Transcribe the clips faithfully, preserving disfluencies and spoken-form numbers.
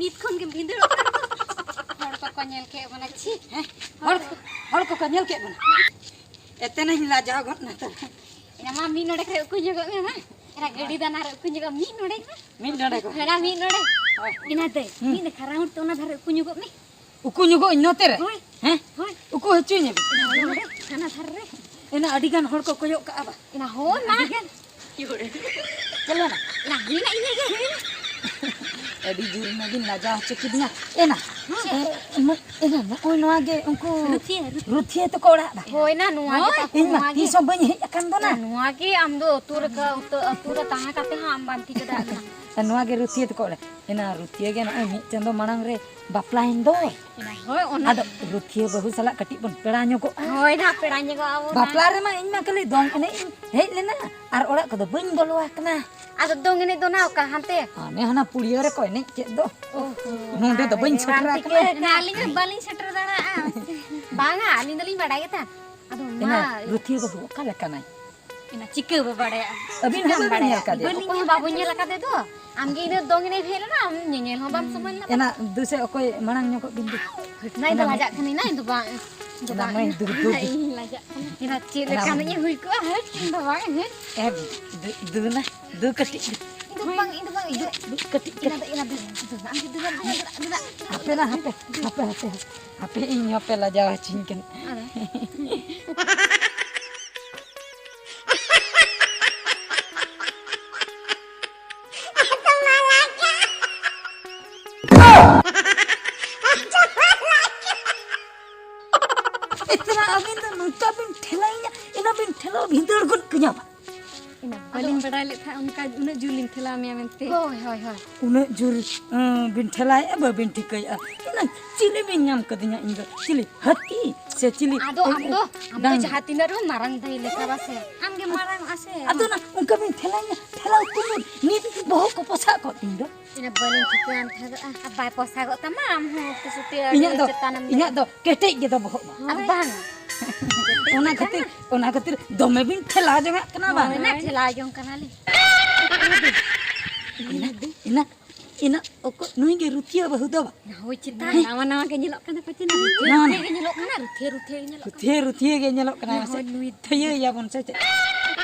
ᱱᱤᱛ ᱠᱷᱚᱱ ᱜᱮᱢ ᱵᱷᱤᱸᱫᱟᱹᱲᱚᱜ ᱠᱟᱱ ᱫᱚ᱾ ᱦᱚᱲ ᱠᱚᱠᱚ ᱧᱮᱞ ᱠᱮᱫ ᱵᱚᱱᱟ, ᱪᱷᱤ᱾ ᱦᱮᱸ? ᱦᱚᱲ, ᱦᱚᱲ ᱠᱚᱠᱚ ᱧᱮᱞ ᱠᱮᱫ ᱵᱚᱱᱟ᱾ ᱮᱛᱮᱱᱟᱧ ᱞᱟᱡᱟᱣ ᱜᱚᱫ ᱱᱟ ᱛᱚᱵᱮ᱾ ᱮᱱᱟ ᱢᱟ, ᱢᱤᱫ ᱱᱚᱰᱮᱠ ᱨᱮ ᱩᱠᱩ ᱧᱚᱜᱚᱜ ᱢᱮ ᱢᱟ᱾ ᱮᱱᱟ ᱜᱟᱹᱰᱤ ᱫᱟᱱᱟ ᱨᱮ ᱩᱠᱩ ᱧᱚᱜᱚᱜ ᱢᱮ, ᱢᱤᱫ ᱱᱚᱰᱮᱠ ᱢᱟ᱾ ᱢᱤᱫ ᱱᱚᱰᱮᱠ ᱢᱟ᱾ ᱮᱱᱟ ᱢᱤᱫ ᱱᱚᱰᱮᱠ᱾ ᱦᱳᱭ᱾ ᱮᱱᱟ ᱫᱟᱹᱭ, ᱦᱩᱸ᱾ ᱢᱤᱫ ᱱᱟᱠᱷᱟ ᱨᱟᱣᱩᱱᱰ ᱛᱮ ᱚᱱᱟ ᱫᱷᱟᱨᱮ ᱩᱠᱩ ᱧᱚᱜᱚᱜ ᱢᱮ᱾ ᱩᱠᱩ ᱧᱚᱜᱚᱜ ᱤᱧ ᱱᱚᱛᱮ ᱨᱮ? ᱦᱳᱭ᱾ ᱦᱮᱸ? ᱦᱳᱭ᱾ ᱩᱠᱩ ᱦᱚᱪᱚᱧ ᱢᱮ᱾ ᱮᱱᱟ ᱱᱚᱰᱮ, ᱦᱟᱱᱟ ᱫᱷᱟᱨᱮ ᱨᱮ᱾ ᱮᱱᱟ ᱟᱹᱰᱤ ᱜᱟᱱ ᱦᱚᱲ ᱠᱚ ᱠᱚᱭᱚᱜ ᱠᱟᱜᱼᱟ ᱵᱟ᱾ ᱮᱱᱟ ᱦᱳᱭ ᱢᱟ᱾ ᱟᱹᱰᱤ ᱜᱟᱱ᱾ ᱪᱟᱞᱟᱣᱱᱟ? ᱮᱱᱟ ᱦᱩᱭᱱᱟ ᱤᱱᱟᱹ ᱜᱮ, ᱦᱩᱭᱱᱟ᱾ ᱟᱹᱰᱤ ᱡᱳᱨ ᱢᱟ ᱵᱤᱱ ᱞᱟᱡᱟᱣ ᱦᱚᱪᱚ ᱠᱤᱫᱤᱧᱟ᱾ ᱮᱱᱟ, ᱦᱮᱸ᱾ ᱮ, ᱢᱟ-, ᱮᱱᱟ, ᱱᱚᱜᱼᱚᱭ ᱱᱚᱣᱟ ᱜᱮ ᱩᱱᱠᱩ ᱨᱩᱛᱷᱤᱭᱟᱹ, ᱨᱩᱛᱷᱤᱭᱟᱹ᱾ ᱨᱩᱛᱷᱤᱭᱟᱹ ᱛᱟᱠᱚ ᱚᱲᱟᱜ ᱫᱟ᱾ ᱦᱳᱭ ᱱᱟ, ᱱᱚᱣᱟ ᱜᱮ ᱦᱳᱭ, ᱛᱟᱠᱚ, ᱤᱧ ᱢᱟ ᱱᱚᱣᱟ ᱜᱮ᱾ ᱛᱤᱥ ᱦᱚᱸ ᱵᱟᱹᱧ ᱦᱮᱡ ᱟᱠᱟᱱ ᱫᱚ ᱱᱟ᱾ ᱱᱚᱣᱟ ᱜᱮ ᱟᱢ ᱫᱚ ᱟᱹᱛᱩ ᱨᱮ ᱠᱟ-, ᱩᱛᱟᱹ-, ᱟᱹᱛᱩ ᱨᱮ ᱛᱟᱦᱮᱸ ᱠᱟᱛᱮ ᱦᱚᱸ ᱟᱢ ᱵᱟᱢ ᱴᱷᱤᱠᱟᱹ ᱫᱟᱲᱮᱭᱟᱜ ᱠᱟᱱᱟ᱾ ᱟᱨ ᱱᱚᱣᱟ ᱜᱮ ᱨᱩᱛᱷᱤᱭᱟᱹ ᱛᱟᱠᱚ ᱚᱲᱟᱜ᱾ ᱮᱱᱟ ᱨᱩᱛᱷᱤᱭᱟᱹ ᱜᱮ ᱱᱚᱜᱼᱚᱭ ᱢᱤᱫ ᱪᱟᱸᱫᱚ ᱢᱟᱲᱟᱝ ᱨᱮ ᱵᱟᱯᱞᱟᱭᱮᱱ ᱫᱚᱭ᱾ ᱦᱳᱭ, ᱚᱱᱟ ᱟᱫᱚ ᱨᱩᱛᱷᱤᱭᱟᱹ ᱵᱟᱹᱦᱩ ᱥᱟᱞᱟᱜ ᱠᱟᱹᱴᱤᱡ ᱵᱚᱱ ᱯᱮᱲᱟ ᱧᱚᱜᱚᱜᱼᱟ᱾ ᱦᱳᱭ ᱱᱟ, ᱯᱮᱲᱟ ᱧᱚᱜᱚᱜ ᱟᱵᱚᱱ ᱱᱟ᱾ ᱵᱟᱯᱞᱟ ᱨᱮᱢᱟ ᱤᱧ ᱢᱟ ᱠᱷᱟᱹᱞᱤ ᱫᱚᱝ ᱮᱱᱮᱡ ᱤᱧ ᱦᱮᱡ ᱞᱮᱱᱟ ᱟᱨ ᱚᱲᱟᱜ ᱠᱚᱫᱚ ᱵᱟᱹᱧ ᱵᱚᱞᱚ ᱟᱠᱟᱱᱟ᱾ ᱟᱫᱚ ᱫᱚᱝ ᱮᱱᱮᱡ ᱫᱚ ᱱᱟ ᱚᱠᱟ ᱦᱟᱱᱛᱮ? ᱦᱟᱱᱮ ᱦᱟᱱᱟ ᱯᱩᱲᱤᱭᱟᱹ ᱨᱮᱠᱚ ᱮᱱᱮᱡ ᱠᱮᱫ ᱫᱚ᱾ ᱚᱦᱚ, ᱱᱚᱸᱰᱮ ᱫᱚ ᱵᱟᱹᱧ ᱥᱮᱴᱮᱨ ᱟᱠᱟᱱᱟ᱾ ᱮᱱᱟ ᱟᱹᱞᱤᱧ ᱫᱚ ᱵᱟᱹᱞᱤᱧ ᱥᱮᱴᱮᱨ ᱫᱟᱲᱮᱭᱟᱜᱼᱟ᱾ ᱵᱟᱝᱟ, ᱟᱹᱞᱤᱧ ᱫᱚᱞᱤᱧ ᱵᱟᱰᱟᱭ ᱜᱮᱛᱟ᱾ ᱟᱫᱚ ᱮᱱᱟ ᱢᱟ᱾ ᱨᱩᱛᱷᱤᱭᱟᱹ ᱵᱟᱹᱵᱩ ᱚᱠᱟ ᱞᱮᱠᱟᱱᱟᱭ? ᱮᱱᱟ ᱪᱤᱠᱟᱹ ᱵᱚ ᱵᱟᱰᱟᱭᱟ? ᱟᱹᱵᱤᱱ ᱦᱚᱸ ᱪᱤᱠᱟᱹᱢ ᱵᱟᱹᱵᱤᱱ ᱵᱟᱰᱟᱭᱟ? ᱧᱮᱞ ᱠᱟᱫᱮᱭᱟ? ᱚᱠᱚᱭ ᱦᱚᱸ ᱵᱟᱵᱚᱱ ᱧᱮᱞ ᱟᱠᱟᱫᱮ ᱫᱚ᱾ ᱟᱢᱜᱮ ᱤᱱᱟᱹ ᱫᱚᱝ ᱮᱱᱮᱡ ᱦᱮᱡ ᱞᱮᱱᱟ, ᱟᱢ ᱧᱮᱧᱮᱞ ᱦᱚᱸ ᱵᱟᱢ ᱥᱚᱢᱚᱭ ᱞᱮᱱᱟ᱾ ᱮᱱᱟ ᱫᱩᱥᱮ ᱚᱠᱚᱭ ᱢᱟᱲᱟᱝ ᱧᱚᱜᱚᱜ ᱵᱤᱱ ᱫᱩ᱾ ᱱᱟ, ᱤᱧ ᱫᱚ ᱮᱱᱟ ᱞᱟᱡᱟᱜ ᱠᱟᱹᱱᱟᱹᱧ ᱱᱟ, ᱤᱧ ᱫᱚ ᱵᱟᱝ, ᱤᱧ ᱫᱚ ᱮᱱᱟ ᱵᱟᱝ, ᱢᱟᱹᱭ ᱤᱧ ᱫᱩ, ᱫᱩ, ᱫᱩ᱾ ᱤᱧ ᱞᱟᱡᱟᱜ ᱠᱟᱱᱟ᱾ ᱮᱱᱟ ᱪᱮᱫ ᱮᱱᱟ ᱞᱮᱠᱟᱱᱤᱡ ᱮ ᱦᱩᱭ ᱠᱚᱜᱼᱟ, ᱦᱟᱹᱴ, ᱤᱧ ᱫᱚ ᱵᱟᱝ, ᱦᱟᱹᱴ᱾ ᱮ, ᱫᱩ, ᱫᱩ ᱱᱟ, ᱫᱩ ᱠᱟᱹᱴᱤᱡ ᱫᱩ᱾ ᱤᱧ ᱫᱚ ᱵᱟᱝ, ᱤᱧ ᱫᱚ ᱵᱟᱝ, ᱤᱧ ᱫᱚ ᱫᱩ ᱠᱟᱹᱴᱤᱡ ᱮᱱᱟ ᱠᱟᱹᱴᱤᱡ᱾ ᱫᱚ, ᱮᱱᱟ ᱫᱩ, ᱫᱩ, ᱟᱢ ᱫᱚ ᱫᱩ, ᱫᱩ, ᱫᱩ, ᱫᱩ, ᱫᱩ᱾ ᱦᱟᱯᱮ ᱱᱟ, ᱦᱟᱯᱮ, ᱦᱟᱯᱮ, ᱦᱟᱯᱮ, ᱦᱟᱯᱮ, ᱤᱧ ᱦᱚᱸᱯᱮ ᱞᱟᱡᱟᱣ ᱦᱚᱪᱚᱧ ᱠᱟᱱᱟ᱾ ᱟᱨ ᱮᱛᱨᱟ ᱟᱹᱵᱤᱱ ᱫᱚ ᱱᱚᱝᱠᱟ ᱵᱤᱱ ᱴᱷᱮᱞᱟᱭᱤᱧᱟ, ᱮᱱᱟ ᱵᱤᱱ ᱴᱷᱮᱞᱟᱣ ᱵᱷᱤᱸᱫᱟᱹᱲ ᱜᱚᱫ ᱠᱟᱹᱧᱟ ᱵᱟ᱾ ᱤᱧ ᱢᱟ ᱵᱟᱹᱞᱤᱧ ᱵᱟᱰᱟᱭ ᱞᱮᱫ ᱛᱟᱦᱮᱸᱫ ᱚᱱᱠᱟ ᱩᱱᱟᱹᱜ ᱡᱳᱨ ᱞᱤᱧ ᱴᱷᱮᱞᱟᱣ ᱢᱮᱭᱟ ᱢᱮᱱᱛᱮ᱾ ᱦᱳᱭ, ᱦᱳᱭ, ᱦᱳᱭ᱾ ᱩᱱᱟᱹᱜ ᱡᱳᱨ, ᱟᱸ, ᱵᱤᱱ ᱴᱷᱮᱞᱟᱭᱮᱫᱼᱟ, ᱵᱟᱹᱵᱤᱱ ᱴᱷᱤᱠᱟᱹᱭᱮᱫᱼᱟ᱾ ᱮᱱᱟ ᱪᱤᱞᱤ ᱵᱤᱱ ᱧᱟᱢ ᱠᱟᱫᱤᱧᱟ ᱤᱧ ᱫᱚ? ᱪᱤᱞᱤ? ᱦᱟᱹᱛᱤ ᱥᱮ ᱪᱤᱞᱤ? ᱟᱫᱚ ᱟᱢ ᱫᱚ, ᱟᱢ ᱫᱚ ᱰᱟᱝ? ᱡᱟᱦᱟᱸ ᱛᱤᱱᱟᱹᱜ ᱨᱮᱦᱚᱸ ᱢᱟᱨᱟᱝ ᱫᱟᱹᱭ ᱞᱮᱠᱟ ᱵᱟ ᱥᱮ᱾ ᱟᱢ ᱜᱮ ᱢᱟᱨᱟᱝ ᱚᱜᱼᱟ ᱥᱮ᱾ ᱟᱫᱚ ᱱᱟ ᱚᱱᱠᱟ ᱵᱤᱱ ᱴᱷᱮᱞᱟᱭᱤᱧᱟ, ᱴᱷᱮᱞᱟᱣ ᱛᱩᱞᱩᱡ ᱱᱤᱛ ᱵᱚᱦᱚᱜ ᱠᱚ ᱯᱚᱥᱟᱜ ᱠᱚᱜ ᱛᱤᱧ ᱫᱚ᱾ ᱤᱧ ᱵᱟᱹᱞᱤᱧ ᱴᱷᱤᱠᱟᱹᱣᱟᱱ ᱛᱟᱦᱮᱸᱫᱚᱜᱼᱟ᱾ ᱟᱨ ᱵᱟᱭ ᱯᱚᱥᱟᱜᱚᱜ ᱛᱟᱢᱟ, ᱟᱢ ᱦᱚᱸ ᱩᱛᱩ ᱥᱩᱛᱤ ᱟᱹᱰᱤ ᱤᱧᱟᱹᱜ ᱫᱚ, ᱪᱮᱛᱟᱱᱮᱢ ᱤᱧᱟᱹᱜ ᱫᱮᱡ᱾ ᱫᱚ ᱠᱮᱴᱮᱡ ᱜᱮᱫᱚ ᱵᱚᱦᱚᱜ ᱢᱟ᱾ ᱟᱫᱚ ᱵᱟᱝ᱾ ᱚᱱᱟ ᱠᱷᱟᱹᱛᱤᱨ, ᱚᱱᱟ ᱠᱷᱟᱹᱛᱤᱨ ᱫᱚᱢᱮ ᱵᱤᱱ ᱴᱷᱮᱞᱟᱣ ᱡᱚᱝᱟᱜ ᱠᱟᱱᱟ ᱵᱟᱝ? ᱦᱳᱭ, ᱚᱱᱟ ᱴᱷᱮᱞᱟᱣ ᱡᱚᱝ ᱠᱟᱱᱟᱞᱤᱧ᱾ ᱤᱱᱟᱹ, ᱤᱱᱟᱹ, ᱤᱱᱟᱹ ᱚᱠᱚ ᱱᱩᱭ ᱜᱮ ᱨᱩᱛᱷᱤᱭᱟᱹ ᱵᱟᱹᱦᱩ ᱫᱚ ᱵᱟ? ᱦᱳᱭ, ᱪᱮᱛᱟᱱ ᱱᱟᱣᱟ ᱱᱟᱣᱟ ᱜᱮ ᱧᱮᱞᱚᱜ ᱠᱟᱱᱟ ᱯᱟᱪᱮ ᱱᱟ᱾ ᱱᱟᱣᱟ ᱨᱩᱛᱷᱤᱭᱟᱹ ᱱᱟᱣᱟ᱾ ᱜᱮ ᱧᱮᱞᱚᱜ ᱠᱟᱱᱟ, ᱨᱩᱛᱷᱤᱭᱟᱹ, ᱨᱩᱛᱷᱤᱭᱟᱹ ᱜᱮ ᱧᱮᱞᱚᱜ ᱠᱟᱱᱟ᱾ ᱨᱩᱛᱷᱤᱭᱟᱹ, ᱨᱩᱛᱷᱤᱭᱟᱹ ᱜᱮ ᱧᱮᱞᱚᱜ ᱠᱟᱱᱟ ᱯᱟᱥᱮ᱾ ᱦᱳᱭ, ᱱᱩᱭ ᱛᱷᱟᱹᱭᱟᱹᱭᱟᱵᱚᱱ ᱥᱮ ᱪᱮᱫ?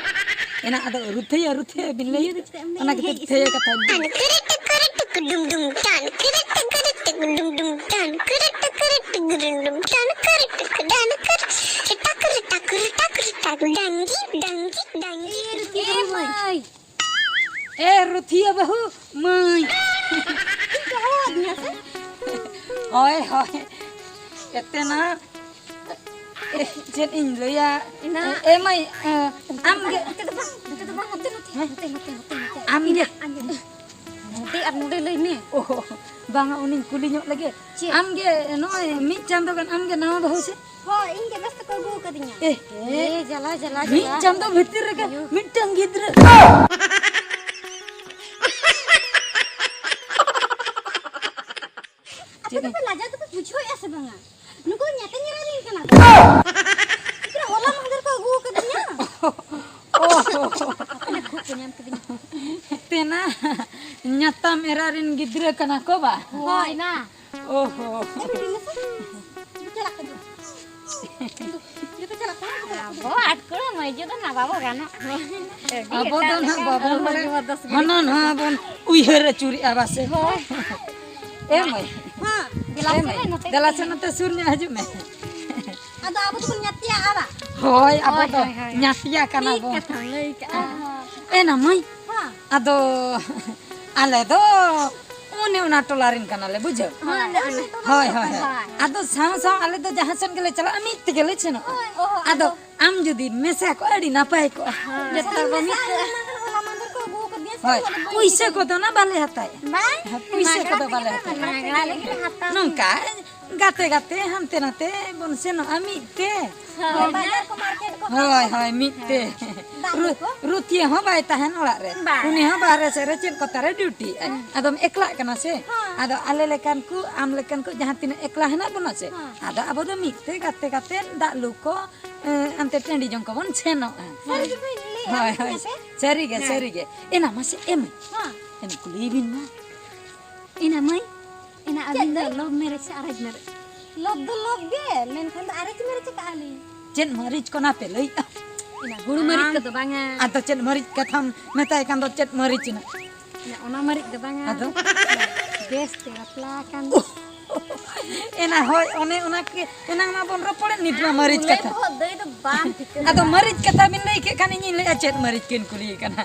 ᱮᱱᱟ ᱟᱫᱚ ᱨᱩᱛᱷᱤᱭᱟᱹ, ᱨᱩᱛᱷᱤᱭᱟᱹ ᱵᱤᱱ ᱞᱟᱹᱭ ᱨᱩᱛᱷᱤᱭᱟᱹ ᱫᱚ ᱪᱮᱫᱟᱜ ᱮᱢ ᱞᱟᱹᱭᱟ? ᱚᱱᱟ ᱠᱷᱟᱹᱛᱤᱨ ᱦᱮᱡ ᱛᱷᱟᱹᱭᱟᱹ ᱠᱟᱛᱷᱟ᱾ ᱴᱟᱱ ᱠᱤᱨᱤ ᱴᱤᱠᱤᱨᱤ ᱴᱤᱠᱤ ᱰᱩᱢ ᱰᱩᱢ, ᱴᱟᱱ ᱠᱤᱨᱤ ᱴᱤᱠᱤᱨᱤ ᱴᱤᱠᱤ ᱰᱩᱢ ᱰᱩᱢ, ᱴᱟᱱ ᱠᱤᱨᱤ ᱴᱤᱠᱤᱨᱤ ᱴᱤᱠᱤ ᱰᱩᱢ ᱰᱩᱢ, ᱴᱟᱱ ᱠᱤᱨᱤ ᱴᱤᱠᱤ ᱰᱟᱱ ᱠᱤᱨᱤ, ᱴᱟᱠ ᱨᱤ ᱴᱟᱠ ᱨᱤ ᱴᱟᱠ ᱨᱤ ᱴᱟᱠ, ᱰᱟᱝᱜᱤ ᱰᱟᱝᱜᱤ ᱰᱟᱝᱜᱤ᱾ ᱮ ᱢᱟᱹᱭ, ᱮ ᱨᱩᱛᱷᱤᱭᱟᱹ ᱵᱟᱹᱦᱩ ᱢᱟᱹᱭ᱾ ᱤᱧ ᱠᱚ ᱦᱚᱦᱚ ᱟᱹᱫᱤᱧᱟ ᱥᱮ? ᱦᱳᱭ, ᱦᱳᱭ᱾ ᱮᱛᱮ ᱱᱟ, ᱮ, ᱪᱮᱫ ᱤᱧ ᱞᱟᱹᱭᱟ? ᱤᱱᱟ᱾ ᱮ, ᱮ ᱢᱟᱹᱭ, ᱮ, ᱟᱢ ᱜᱮ ᱱᱚᱛᱮ ᱫᱚ ᱵᱟᱝ, ᱱᱚᱛᱮ ᱫᱚ ᱵᱟᱝ, ᱦᱟᱱᱛᱮ, ᱱᱚᱛᱮ, ᱦᱮᱸ? ᱱᱚᱛᱮ, ᱱᱚᱛᱮ, ᱱᱚᱛᱮ᱾ ᱟᱢ ᱜᱮ? ᱟᱢ ᱜᱮ᱾ ᱱᱚᱛᱮ ᱟᱨ ᱱᱚᱰᱮ ᱞᱟᱹᱭ ᱢᱮ᱾ ᱚ, ᱵᱟᱝᱟ, ᱩᱱᱤᱧ ᱠᱩᱞᱤ ᱧᱚᱜ ᱞᱮᱜᱮ᱾ ᱪᱮᱫ? ᱟᱢ ᱜᱮ ᱱᱚᱜᱼᱚᱭ ᱢᱤᱫ ᱪᱟᱸᱫᱚ ᱜᱟᱱ ᱟᱢ ᱜᱮ ᱱᱟᱣᱟ ᱵᱟᱹᱦᱩ ᱥᱮ? ᱦᱳᱭ, ᱤᱧ ᱜᱮ ᱵᱮᱥ ᱛᱮᱠᱚ ᱟᱹᱜᱩ ᱟᱠᱟᱫᱤᱧᱟ᱾ ᱮ, ᱮ, ᱡᱟᱞᱟ, ᱡᱟᱞᱟ, ᱢᱤᱫ ᱡᱟᱞᱟ᱾ ᱪᱟᱸᱫᱚ ᱵᱷᱤᱛᱤᱨ ᱨᱮᱜᱮ ᱟᱭᱳ᱾ ᱢᱤᱫᱴᱟᱝ ᱜᱤᱫᱽᱨᱟᱹ᱾ ᱟᱯᱮ ᱪᱮᱫ? ᱫᱚᱯᱮ ᱞᱟᱡᱟᱣ ᱫᱚᱯᱮ ᱵᱩᱡᱷᱟᱹᱣᱮᱫᱼᱟ ᱥᱮ ᱵᱟᱝᱟ? ᱱᱩᱠᱩ ᱫᱚ ᱧᱟᱛᱮᱧ ᱮᱨᱟ ᱨᱮᱱ ᱠᱟᱱᱟ ᱠᱚ᱾ ᱪᱮᱫ ᱦᱚᱞᱟ ᱢᱟᱦᱫᱮᱨ ᱠᱚ ᱟᱹᱜᱩ ᱟᱠᱟᱫᱤᱧᱟ᱾ ᱚ᱾ ᱟᱯᱮ ᱠᱷᱩᱵ ᱠᱚ ᱧᱟᱢ ᱠᱮᱫᱤᱧᱟ᱾ ᱛᱮᱱᱟ ᱧᱟᱛᱟᱢ ᱮᱨᱟ ᱨᱮᱱ ᱜᱤᱫᱽᱨᱟᱹ ᱠᱟᱱᱟ ᱠᱚ ᱵᱟ? ᱦᱳᱭ ᱱᱟ᱾ ᱚᱦᱚ᱾ ᱮ ᱵᱤᱴᱤ, ᱱᱟᱥᱮ ᱪᱟᱞᱟᱜ ᱠᱟᱱᱟ᱾ ᱡᱚᱛᱚ ᱪᱟᱞᱟᱜ ᱠᱟᱱᱟ᱾ ᱟᱵᱚ ᱟᱴᱠᱩᱲᱟ ᱢᱟᱹᱭᱡᱩ ᱫᱚ ᱱᱟ ᱵᱟᱵᱚ ᱜᱟᱱᱚᱜ᱾ ᱟᱹᱰᱤ ᱟᱵᱚ ᱫᱚ ᱮᱴᱟᱜ ᱱᱟᱦᱟᱜ ᱞᱮᱠᱟᱱ ᱵᱟᱵᱚᱱ ᱦᱚᱲᱢᱚ ᱵᱟᱲᱟᱭᱟ᱾ ᱡᱤᱣᱤ ᱫᱚᱥ ᱜᱩᱱ᱾ ᱦᱟᱱᱟ ᱱᱟᱣᱟ ᱵᱚᱱ ᱩᱭᱦᱟᱹᱨ ᱟᱹᱪᱩᱨᱮᱜᱼᱟ ᱵᱟᱥᱮ? ᱦᱳᱭ᱾ ᱮ ᱢᱟᱹᱭ᱾ ᱦᱮᱸ, ᱫᱮᱞᱟ ᱮ ᱥᱮ ᱢᱟᱹᱭ, ᱱᱚᱛᱮ ᱫᱮᱞᱟ ᱥᱮ ᱱᱚᱛᱮ ᱥᱩᱨ ᱧᱚᱜ ᱦᱤᱡᱩᱜ ᱢᱮ᱾ ᱟᱫᱚ ᱟᱵᱚ ᱫᱚᱵᱚᱱ ᱧᱟᱛᱭᱟᱜᱼᱟ ᱵᱟ? ᱦᱳᱭ, ᱟᱵᱚ ᱦᱳᱭ, ᱫᱚ ᱦᱳᱭ, ᱦᱳᱭ᱾ ᱧᱟᱛᱭᱟ ᱠᱟᱱᱟ ᱴᱷᱤᱠ ᱵᱚᱱ᱾ ᱠᱟᱛᱷᱟᱢ ᱞᱟᱹᱭ ᱠᱟᱜᱼᱟ᱾ ᱮ ᱱᱟ ᱢᱟᱹᱭ, ᱦᱮᱸ᱾ ᱟᱫᱚ ᱟᱞᱮ ᱫᱚ ᱚᱱᱮ ᱚᱱᱟ ᱴᱚᱞᱟ ᱨᱮᱱ ᱠᱟᱱᱟᱞᱮ, ᱵᱩᱡᱷᱟᱹᱣ? ᱦᱮᱸ, ᱟᱞᱮ ᱚᱱᱟ ᱴᱚᱞᱟ ᱦᱳᱭ, ᱨᱮᱱ ᱦᱳᱭ, ᱦᱳᱭ᱾ ᱠᱟᱱᱟ᱾ ᱟᱫᱚ ᱥᱟᱶ ᱥᱟᱶ ᱟᱞᱮ ᱫᱚ ᱡᱟᱦᱟᱸ ᱥᱮᱱ ᱜᱮᱞᱮ ᱪᱟᱞᱟᱜᱼᱟ, ᱢᱤᱫ ᱛᱮᱜᱮ ᱞᱮ ᱥᱮᱱᱚᱜᱼᱟ᱾ ᱦᱳᱭ, ᱚᱦᱚ, ᱟᱫᱚ ᱟᱫᱚ ᱟᱢ ᱡᱩᱫᱤ ᱢᱮᱥᱟ ᱠᱚᱜᱼᱟ, ᱟᱹᱰᱤ ᱱᱟᱯᱟᱭ ᱠᱚᱜᱼᱟ᱾ ᱦᱮᱸ᱾ ᱡᱚᱛᱚ ᱦᱚᱲ ᱵᱚ ᱢᱤᱫ ᱢᱮᱥᱟ ᱠᱚᱜᱼᱟ᱾ ᱟᱞᱮ ᱢᱟ ᱦᱚᱞᱟ ᱢᱟᱦᱫᱮᱨ ᱠᱚ ᱟᱹᱜᱩ ᱟᱠᱟᱫᱤᱧᱟ ᱥᱮ, ᱦᱳᱭ, ᱟᱫᱚ ᱵᱟᱹᱧ ᱯᱩᱭᱥᱟᱹ ᱤᱫᱤ ᱠᱚᱫᱚ ᱱᱟ ᱵᱟᱞᱮ ᱦᱟᱛᱟᱭᱟ᱾ ᱵᱟᱝ? ᱦᱮᱸ, ᱯᱩᱭᱥᱟᱹ ᱠᱚᱫᱚ ᱵᱟᱞᱮ ᱦᱟᱛᱟᱭᱟ᱾ ᱢᱟᱜᱽ ᱨᱮ ᱦᱟᱛᱟᱣ ᱱᱚᱝᱠᱟ ᱜᱟᱛᱮ ᱜᱟᱛᱮ ᱦᱟᱱᱛᱮ ᱱᱟᱛᱮ ᱵᱚᱱ ᱥᱮᱱᱚᱜᱼᱟ ᱢᱤᱫ ᱛᱮ᱾ ᱦᱳᱭ, ᱵᱟᱡᱟᱨ ᱠᱚ ᱢᱟᱨᱠᱮᱴ ᱠᱚ ᱦᱳᱭ, ᱦᱳᱭ, ᱢᱤᱫ ᱛᱮ᱾ ᱫᱟᱜ ᱨᱩ-, ᱞᱩ ᱠᱚ? ᱨᱩᱛᱷᱤᱭᱟᱹ ᱦᱚᱸ ᱵᱟᱭ ᱛᱟᱦᱮᱱ ᱚᱲᱟᱜ ᱨᱮ᱾ ᱵᱟᱝ᱾ ᱩᱱᱤ ᱦᱚᱸ ᱵᱟᱦᱨᱮ ᱥᱮᱫ ᱨᱮ ᱪᱮᱫ ᱠᱚᱛᱟ ᱨᱮ ᱰᱤᱭᱩᱴᱤ ᱟᱭ᱾ ᱦᱮᱸ᱾ ᱟᱫᱚᱢ ᱮᱠᱞᱟᱜ ᱠᱟᱱᱟ ᱥᱮ? ᱦᱮᱸ᱾ ᱟᱫᱚ ᱟᱞᱮ ᱞᱮᱠᱟᱱ ᱠᱚ, ᱟᱢ ᱞᱮᱠᱟᱱ ᱠᱚ ᱡᱟᱦᱟᱸ ᱛᱤᱱᱟᱹᱜ ᱮᱠᱞᱟ ᱦᱮᱱᱟᱜ ᱵᱚᱱᱟ ᱥᱮ, ᱦᱮᱸ᱾ ᱟᱫᱚ ᱟᱵᱚ ᱫᱚ ᱢᱤᱫ ᱛᱮ ᱜᱟᱛᱮ ᱜᱟᱛᱮ ᱫᱟᱜ ᱞᱩ ᱠᱚ, ᱮ, ᱚᱱᱛᱮ ᱴᱟᱺᱰᱤ ᱡᱚᱝ ᱠᱚᱵᱚᱱ ᱥᱮᱱᱚᱜᱼᱟ᱾ ᱥᱟᱹᱨᱤ ᱜᱮᱯᱮ ᱞᱟᱹᱭᱮᱫᱼᱟ ᱦᱳᱭ, ᱦᱳᱭ᱾ ᱵᱚᱭᱦᱟ ᱯᱮ? ᱥᱟᱹᱨᱤ ᱜᱮ, ᱦᱮᱸ᱾ ᱥᱟᱹᱨᱤ ᱜᱮ᱾ ᱮᱱᱟ ᱢᱟᱥᱮ ᱮᱢᱟᱹᱧ᱾ ᱦᱮᱸ᱾ ᱮᱱᱟ ᱠᱩᱞᱤᱭᱮᱵᱤᱱ ᱢᱟ᱾ ᱮᱱᱟ ᱢᱟᱹᱭ, ᱮᱱᱟ ᱟᱹᱵᱤᱱ ᱫᱚ ᱞᱚᱵᱷ ᱢᱮᱨᱮᱡᱽ ᱥᱮ ᱟᱨᱮᱡᱽ ᱢᱮᱨᱮᱡᱽ? ᱞᱚᱵᱷ ᱫᱚ ᱞᱚᱵᱷ ᱜᱮ, ᱢᱮᱱᱠᱷᱟᱱ ᱫᱚ ᱟᱨᱮᱡᱽ ᱢᱮᱨᱮᱡᱽ ᱟᱠᱟᱫᱼᱟ ᱞᱤᱧ᱾ ᱪᱮᱫ ᱢᱟᱹᱨᱤᱪ ᱠᱚ ᱚᱱᱟ ᱯᱮ ᱞᱟᱹᱭᱮᱫᱼᱟ? ᱮᱱᱟ ᱦᱩᱲᱩ ᱢᱟᱹᱨᱤᱪ ᱠᱚᱫᱚ ᱵᱟᱝᱟ᱾ ᱟᱫᱚ ᱪᱮᱫ ᱢᱟᱹᱨᱤᱪ ᱠᱟᱛᱷᱟᱢ ᱢᱮᱛᱟᱭ ᱠᱟᱱ ᱫᱚ, ᱪᱮᱫ ᱢᱟᱹᱨᱤᱪ ᱮᱱᱟ? ᱮᱱᱟ ᱚᱱᱟ ᱢᱟᱹᱨᱤᱪ ᱫᱚ ᱵᱟᱝᱟ᱾ ᱟᱫᱚ? ᱵᱮᱥ ᱛᱮ ᱵᱟᱯᱞᱟ ᱟᱠᱟᱱ᱾ ᱮᱱᱟ ᱦᱳᱭ, ᱚᱱᱮ ᱚᱱᱟ ᱜᱮ ᱮᱱᱟᱝ ᱢᱟ ᱵᱚᱱ ᱨᱚᱯᱚᱲᱮᱫ, ᱱᱤᱛ ᱢᱟ ᱢᱟᱹᱨᱤᱪ ᱠᱟᱛᱷᱟ᱾ ᱵᱚᱦᱚᱜ ᱫᱟᱹᱭ ᱫᱚ ᱵᱟᱝ ᱴᱷᱤᱠᱟᱹ ᱟᱫᱚ ᱫᱟᱲᱮᱭᱟᱜᱼᱟ᱾ ᱢᱟᱹᱨᱤᱪ ᱠᱟᱛᱷᱟ ᱵᱤᱱ ᱞᱟᱹᱭ ᱠᱮᱫ ᱠᱷᱟᱱ ᱤᱧᱤᱧ ᱞᱟᱹᱭᱟ ᱪᱮᱫ ᱢᱟᱹᱨᱤᱪ ᱠᱤᱱ ᱠᱩᱞᱤᱭᱮ ᱠᱟᱱᱟ᱾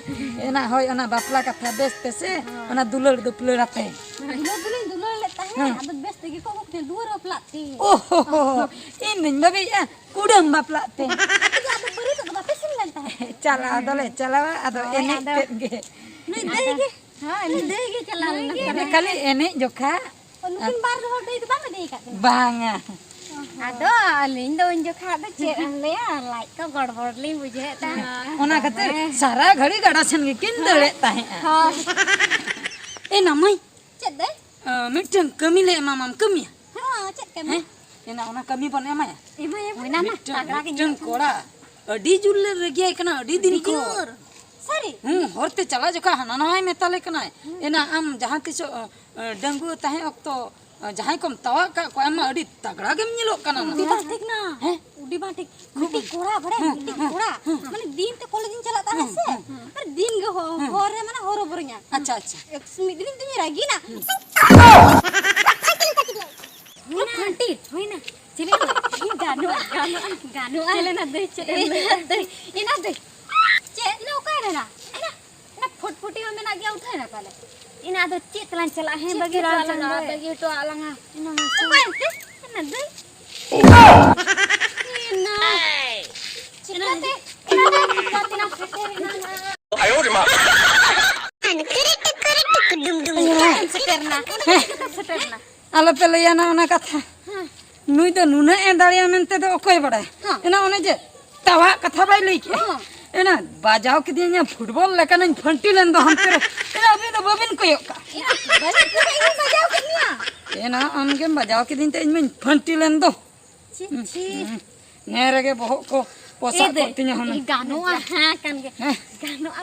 ᱮᱱᱟ ᱦᱳᱭ, ᱚᱱᱟ ᱵᱟᱯᱞᱟ ᱠᱟᱛᱷᱟ ᱵᱮᱥ ᱛᱮᱥᱮ, ᱦᱳᱭ᱾ ᱚᱱᱟ ᱫᱩᱞᱟᱹᱲ ᱫᱩᱯᱞᱟᱹᱲ ᱟᱛᱮ᱾ ᱫᱩᱞᱟᱹᱲ ᱫᱚᱞᱤᱧ ᱫᱩᱞᱟᱹᱲ ᱞᱮᱫ ᱛᱟᱦᱮᱸᱫ, ᱦᱮᱸ᱾ ᱟᱫᱚ ᱵᱮᱥ ᱛᱮᱜᱮ ᱠᱚ ᱟᱹᱜᱩ ᱠᱮᱫᱮᱭᱟ ᱫᱩᱣᱟᱹᱨ ᱵᱟᱯᱞᱟᱜ ᱛᱮ᱾ ᱚ ᱦᱚ ᱦᱚ, ᱤᱧ ᱫᱩᱧ ᱵᱷᱟᱵᱤᱭᱮᱫᱼᱟ ᱠᱩᱰᱟᱹᱢ ᱵᱟᱯᱞᱟᱜ ᱛᱮ᱾ ᱟᱯᱮ ᱫᱚ ᱟᱫᱚ ᱵᱟᱹᱨᱭᱟᱹᱛᱚᱜ ᱫᱚ ᱵᱟᱯᱮ ᱥᱮᱱ ᱞᱮᱱ ᱛᱟᱦᱮᱸᱫ? ᱪᱟᱞᱟᱣ ᱫᱚᱞᱮ ᱪᱟᱞᱟᱣᱟ, ᱟᱫᱚ ᱦᱳᱭ, ᱮᱱᱮᱡ ᱟᱫᱚ ᱛᱮᱫ ᱜᱮ᱾ ᱱᱩᱭ ᱫᱟᱹᱭ ᱜᱮ᱾ ᱦᱳᱭ, ᱱᱩᱭ ᱫᱟᱹᱭ ᱜᱮ ᱪᱟᱞᱟᱣ ᱞᱮᱱᱟ ᱛᱟᱦᱮᱸᱫ᱾ ᱠᱷᱟᱹᱞᱤ ᱮᱱᱮᱡ ᱡᱚᱠᱷᱟ᱾ ᱱᱩᱠᱤᱱ ᱵᱟᱨ ᱦᱚᱲ ᱫᱟᱹᱭ ᱫᱚ ᱵᱟᱝ ᱯᱮ ᱫᱟᱹᱭ ᱟᱠᱟᱫ ᱠᱤᱱᱟ? ᱵᱟᱝᱟ᱾ ᱟᱫᱚ ᱟᱹᱞᱤᱧ ᱫᱚ ᱩᱱ ᱡᱚᱠᱷᱟ ᱫᱚ ᱪᱮᱫ ᱮᱢ ᱞᱟᱹᱭᱟ, ᱞᱟᱡ ᱠᱚ ᱜᱚᱲᱵᱚᱲ ᱞᱤᱧ ᱵᱩᱡᱷᱟᱹᱣᱮᱫ ᱛᱟᱦᱮᱸᱫ᱾ ᱚᱱᱟ ᱠᱷᱟᱹᱛᱤᱨ ᱫᱚᱢᱮ᱾ ᱥᱟᱨᱟ ᱜᱷᱟᱹᱲᱤ ᱜᱟᱰᱟ ᱥᱮᱱ ᱜᱮᱠᱤᱱ ᱫᱟᱹᱲᱮᱫ ᱛᱟᱦᱮᱸᱫᱼᱟ᱾ ᱦᱳᱭ᱾ ᱮ ᱱᱟ ᱢᱟᱹᱭ᱾ ᱪᱮᱫ ᱫᱟᱹᱭ? ᱟ, ᱢᱤᱫᱴᱟᱝ ᱠᱟᱹᱢᱤ ᱞᱮ ᱮᱢᱟᱢᱟᱢ, ᱠᱟᱹᱢᱤᱭᱟ? ᱦᱮᱸ, ᱪᱮᱫ ᱠᱟᱹᱢᱤ? ᱦᱮᱸ? ᱮᱱᱟ ᱚᱱᱟ ᱠᱟᱹᱢᱤ ᱵᱚᱱ ᱮᱢᱟᱭᱟ᱾ ᱮᱢᱟᱭᱟ ᱵᱚᱱ᱾ ᱦᱩᱭᱱᱟ ᱱᱟ, ᱢᱤᱫᱴᱟᱝ, ᱛᱟᱜᱲᱟ ᱜᱮ ᱢᱤᱫᱴᱟᱝ ᱧᱮᱞᱚᱜ ᱠᱟᱱᱟ᱾ ᱠᱚᱲᱟ ᱟᱹᱰᱤ ᱡᱳᱨ ᱞᱮ ᱨᱟᱹᱜᱤᱭᱟᱭ ᱠᱟᱱᱟ ᱟᱹᱰᱤ ᱫᱤᱱ ᱟᱹᱰᱤ ᱠᱷᱚᱱ᱾ ᱡᱳᱨ᱾ ᱥᱟᱹᱨᱤ? ᱦᱩᱸ, ᱦᱚᱨᱛᱮ ᱪᱟᱞᱟᱣ ᱡᱚᱠᱷᱟ ᱦᱟᱱᱟ ᱱᱟᱣᱟᱭ ᱢᱮᱛᱟᱞᱮ ᱠᱟᱱᱟᱭ᱾ ᱦᱩᱸ᱾ ᱮᱱᱟ ᱟᱢ ᱡᱟᱦᱟᱸ ᱛᱤᱥᱚᱜ, ᱟ, ᱟ, ᱰᱟᱺᱜᱩᱣᱟᱹ ᱛᱟᱦᱮᱸ ᱚᱠᱛᱚ, ᱟ, ᱡᱟᱦᱟᱸᱭ ᱠᱚᱢ ᱛᱟᱣᱟᱜ ᱠᱟᱜ ᱠᱚᱣᱟ, ᱟᱢ ᱢᱟ ᱟᱹᱰᱤ ᱛᱟᱜᱲᱟ ᱜᱮᱢ ᱧᱮᱞᱚᱜ ᱠᱟᱱᱟ ᱱᱟ᱾ ᱩᱰᱤ ᱵᱟᱝ ᱴᱷᱤᱠ ᱱᱟ᱾ ᱦᱮᱸ? ᱩᱰᱤ ᱵᱟᱝ ᱴᱷᱤᱠ᱾ ᱢᱤᱫᱴᱤᱡ ᱠᱚᱲᱟ ᱵᱟᱲᱟᱭᱟᱢ? ᱦᱮᱸ, ᱢᱤᱫᱴᱤᱡ ᱦᱮᱸ, ᱠᱚᱲᱟ᱾ ᱦᱮᱸ᱾ ᱢᱟᱱᱮ ᱫᱤᱱ ᱛᱮ ᱠᱚᱞᱮᱡᱽ ᱤᱧ ᱪᱟᱞᱟᱜ ᱛᱟᱦᱮᱸ ᱦᱮᱸ, ᱥᱮ? ᱦᱮᱸ᱾ ᱟᱨ ᱫᱤᱱ ᱜᱮ ᱦᱚ-, ᱦᱮᱸ᱾ ᱦᱚᱨ ᱨᱮ ᱢᱟᱱᱮ ᱦᱚᱨᱚ ᱵᱚᱨᱚᱧᱟ᱾ ᱟᱪᱪᱷᱟ, ᱟᱪᱪᱷᱟ᱾ ᱮᱠᱥ-, ᱢᱤᱫ ᱫᱤᱱ ᱤᱧ ᱨᱟᱹᱜᱤᱱᱟ᱾ ᱦᱩᱸ᱾ ᱦᱩᱭᱱᱟ᱾ ᱦᱩᱭᱱᱟ᱾ ᱪᱤᱞᱤ ᱠᱚ? ᱜᱟᱱᱚᱜᱼᱟ, ᱜᱟᱱᱚᱜᱼᱟ, ᱜᱟᱱᱚᱜᱼᱟ᱾ ᱪᱮᱫ ᱮᱢ ᱞᱟᱹᱭᱟ? ᱫᱟᱹᱭ, ᱮᱱᱟ ᱫᱟᱹᱭ᱾ ᱪᱮᱫ? ᱮᱱᱟ ᱚᱠᱟᱭ ᱱᱟ? ᱮᱱᱟ, ᱮᱱᱟ ᱯᱷᱚᱴᱯᱷᱚᱴᱤ ᱦᱚᱸ ᱢᱮᱱᱟᱜ ᱜᱮᱭᱟ, ᱩᱴᱷᱟᱹᱣ ᱮᱱᱟ ᱯᱟᱞᱮ᱾ ᱮᱱᱟ ᱟᱫᱚ ᱪᱮᱫ ᱛᱮᱞᱟᱝ ᱪᱟᱞᱟᱜᱼᱟ? ᱦᱮᱸ, ᱪᱮᱫ ᱵᱟᱹᱜᱤ ᱛᱮᱞᱟᱝ ᱦᱚᱴᱚ ᱟᱞᱟᱝᱟ? ᱟᱞᱟᱝᱟ᱾ ᱵᱟᱹᱜᱤ ᱦᱚᱴᱚ ᱟᱞᱟᱝᱟ᱾ ᱮᱱᱟ ᱢᱟᱥᱮ᱾ ᱚᱠᱟᱭᱮᱱ ᱛᱮ? ᱮᱱᱟ ᱫᱟᱹᱭ᱾ ᱮᱱᱟ᱾ ᱪᱤᱠᱟᱹᱛᱮ? ᱮᱱᱟ ᱫᱟᱹᱭ, ᱪᱤᱠᱟᱹᱛᱮ ᱞᱟᱝ ᱥᱮᱴᱮᱨ ᱮᱱᱟ? ᱥᱮᱴᱮᱨ ᱮᱱᱟ᱾ ᱥᱮᱴᱮᱨ ᱮᱱᱟ᱾ ᱟᱞᱚᱯᱮ ᱞᱟᱹᱭᱟ ᱱᱟ ᱚᱱᱟ ᱠᱟᱛᱷᱟ᱾ ᱦᱮᱸ᱾ ᱱᱩᱭ ᱫᱚ ᱱᱩᱱᱟᱹᱜ ᱮ ᱫᱟᱲᱮᱭᱟ ᱢᱮᱱᱛᱮ ᱫᱚ ᱚᱠᱚᱭ ᱵᱟᱲᱟᱭᱟ? ᱦᱮᱸ᱾ ᱮᱱᱟ ᱚᱱᱮ ᱡᱮ ᱛᱟᱣᱟᱜ ᱠᱟᱛᱷᱟ ᱵᱟᱭ ᱞᱟᱹᱭ ᱠᱮᱜᱼᱟ᱾ ᱦᱮᱸ᱾ ᱮᱱᱟ ᱵᱟᱡᱟᱣ ᱠᱤᱫᱤᱧᱟ ᱯᱷᱩᱴᱵᱚᱞ ᱞᱮᱠᱟᱱᱟᱧ ᱯᱷᱟᱹᱱᱴᱤ ᱞᱮᱱ ᱫᱚ ᱦᱟᱱᱛᱮ ᱨᱮ᱾ ᱮᱱᱟ ᱟᱹᱵᱤᱱ ᱫᱚ ᱵᱟᱹᱵᱤᱱ ᱠᱚᱭᱚᱜ ᱠᱟᱜᱼᱟ᱾ ᱮᱱᱟ ᱵᱟᱹᱵᱤᱱ ᱠᱚᱭᱚᱜ, ᱤᱧ ᱵᱟᱡᱟᱣ ᱠᱮᱫ ᱢᱮᱭᱟ᱾ ᱮᱱᱟ ᱟᱢᱜᱮᱢ ᱵᱟᱡᱟᱣ ᱠᱤᱫᱤᱧ ᱛᱮ ᱤᱧ ᱢᱟᱧ ᱯᱷᱟᱹᱱᱴᱤ ᱞᱮᱱ ᱫᱚ᱾ ᱪᱷᱤ, ᱪᱷᱤ᱾ ᱦᱩᱸ᱾ ᱱᱮ ᱨᱮᱜᱮ ᱵᱚᱦᱚᱜ ᱠᱚ ᱯᱚᱥᱟᱜ ᱮ ᱫᱮ, ᱠᱚᱜ ᱛᱤᱧᱟᱹ ᱦᱩᱱᱟᱹᱝ᱾ ᱜᱟᱱᱚᱜᱼᱟ, ᱦᱮᱸ ᱠᱟᱱ ᱜᱮ᱾ ᱦᱮᱸ᱾ ᱜᱟᱱᱚᱜᱼᱟ,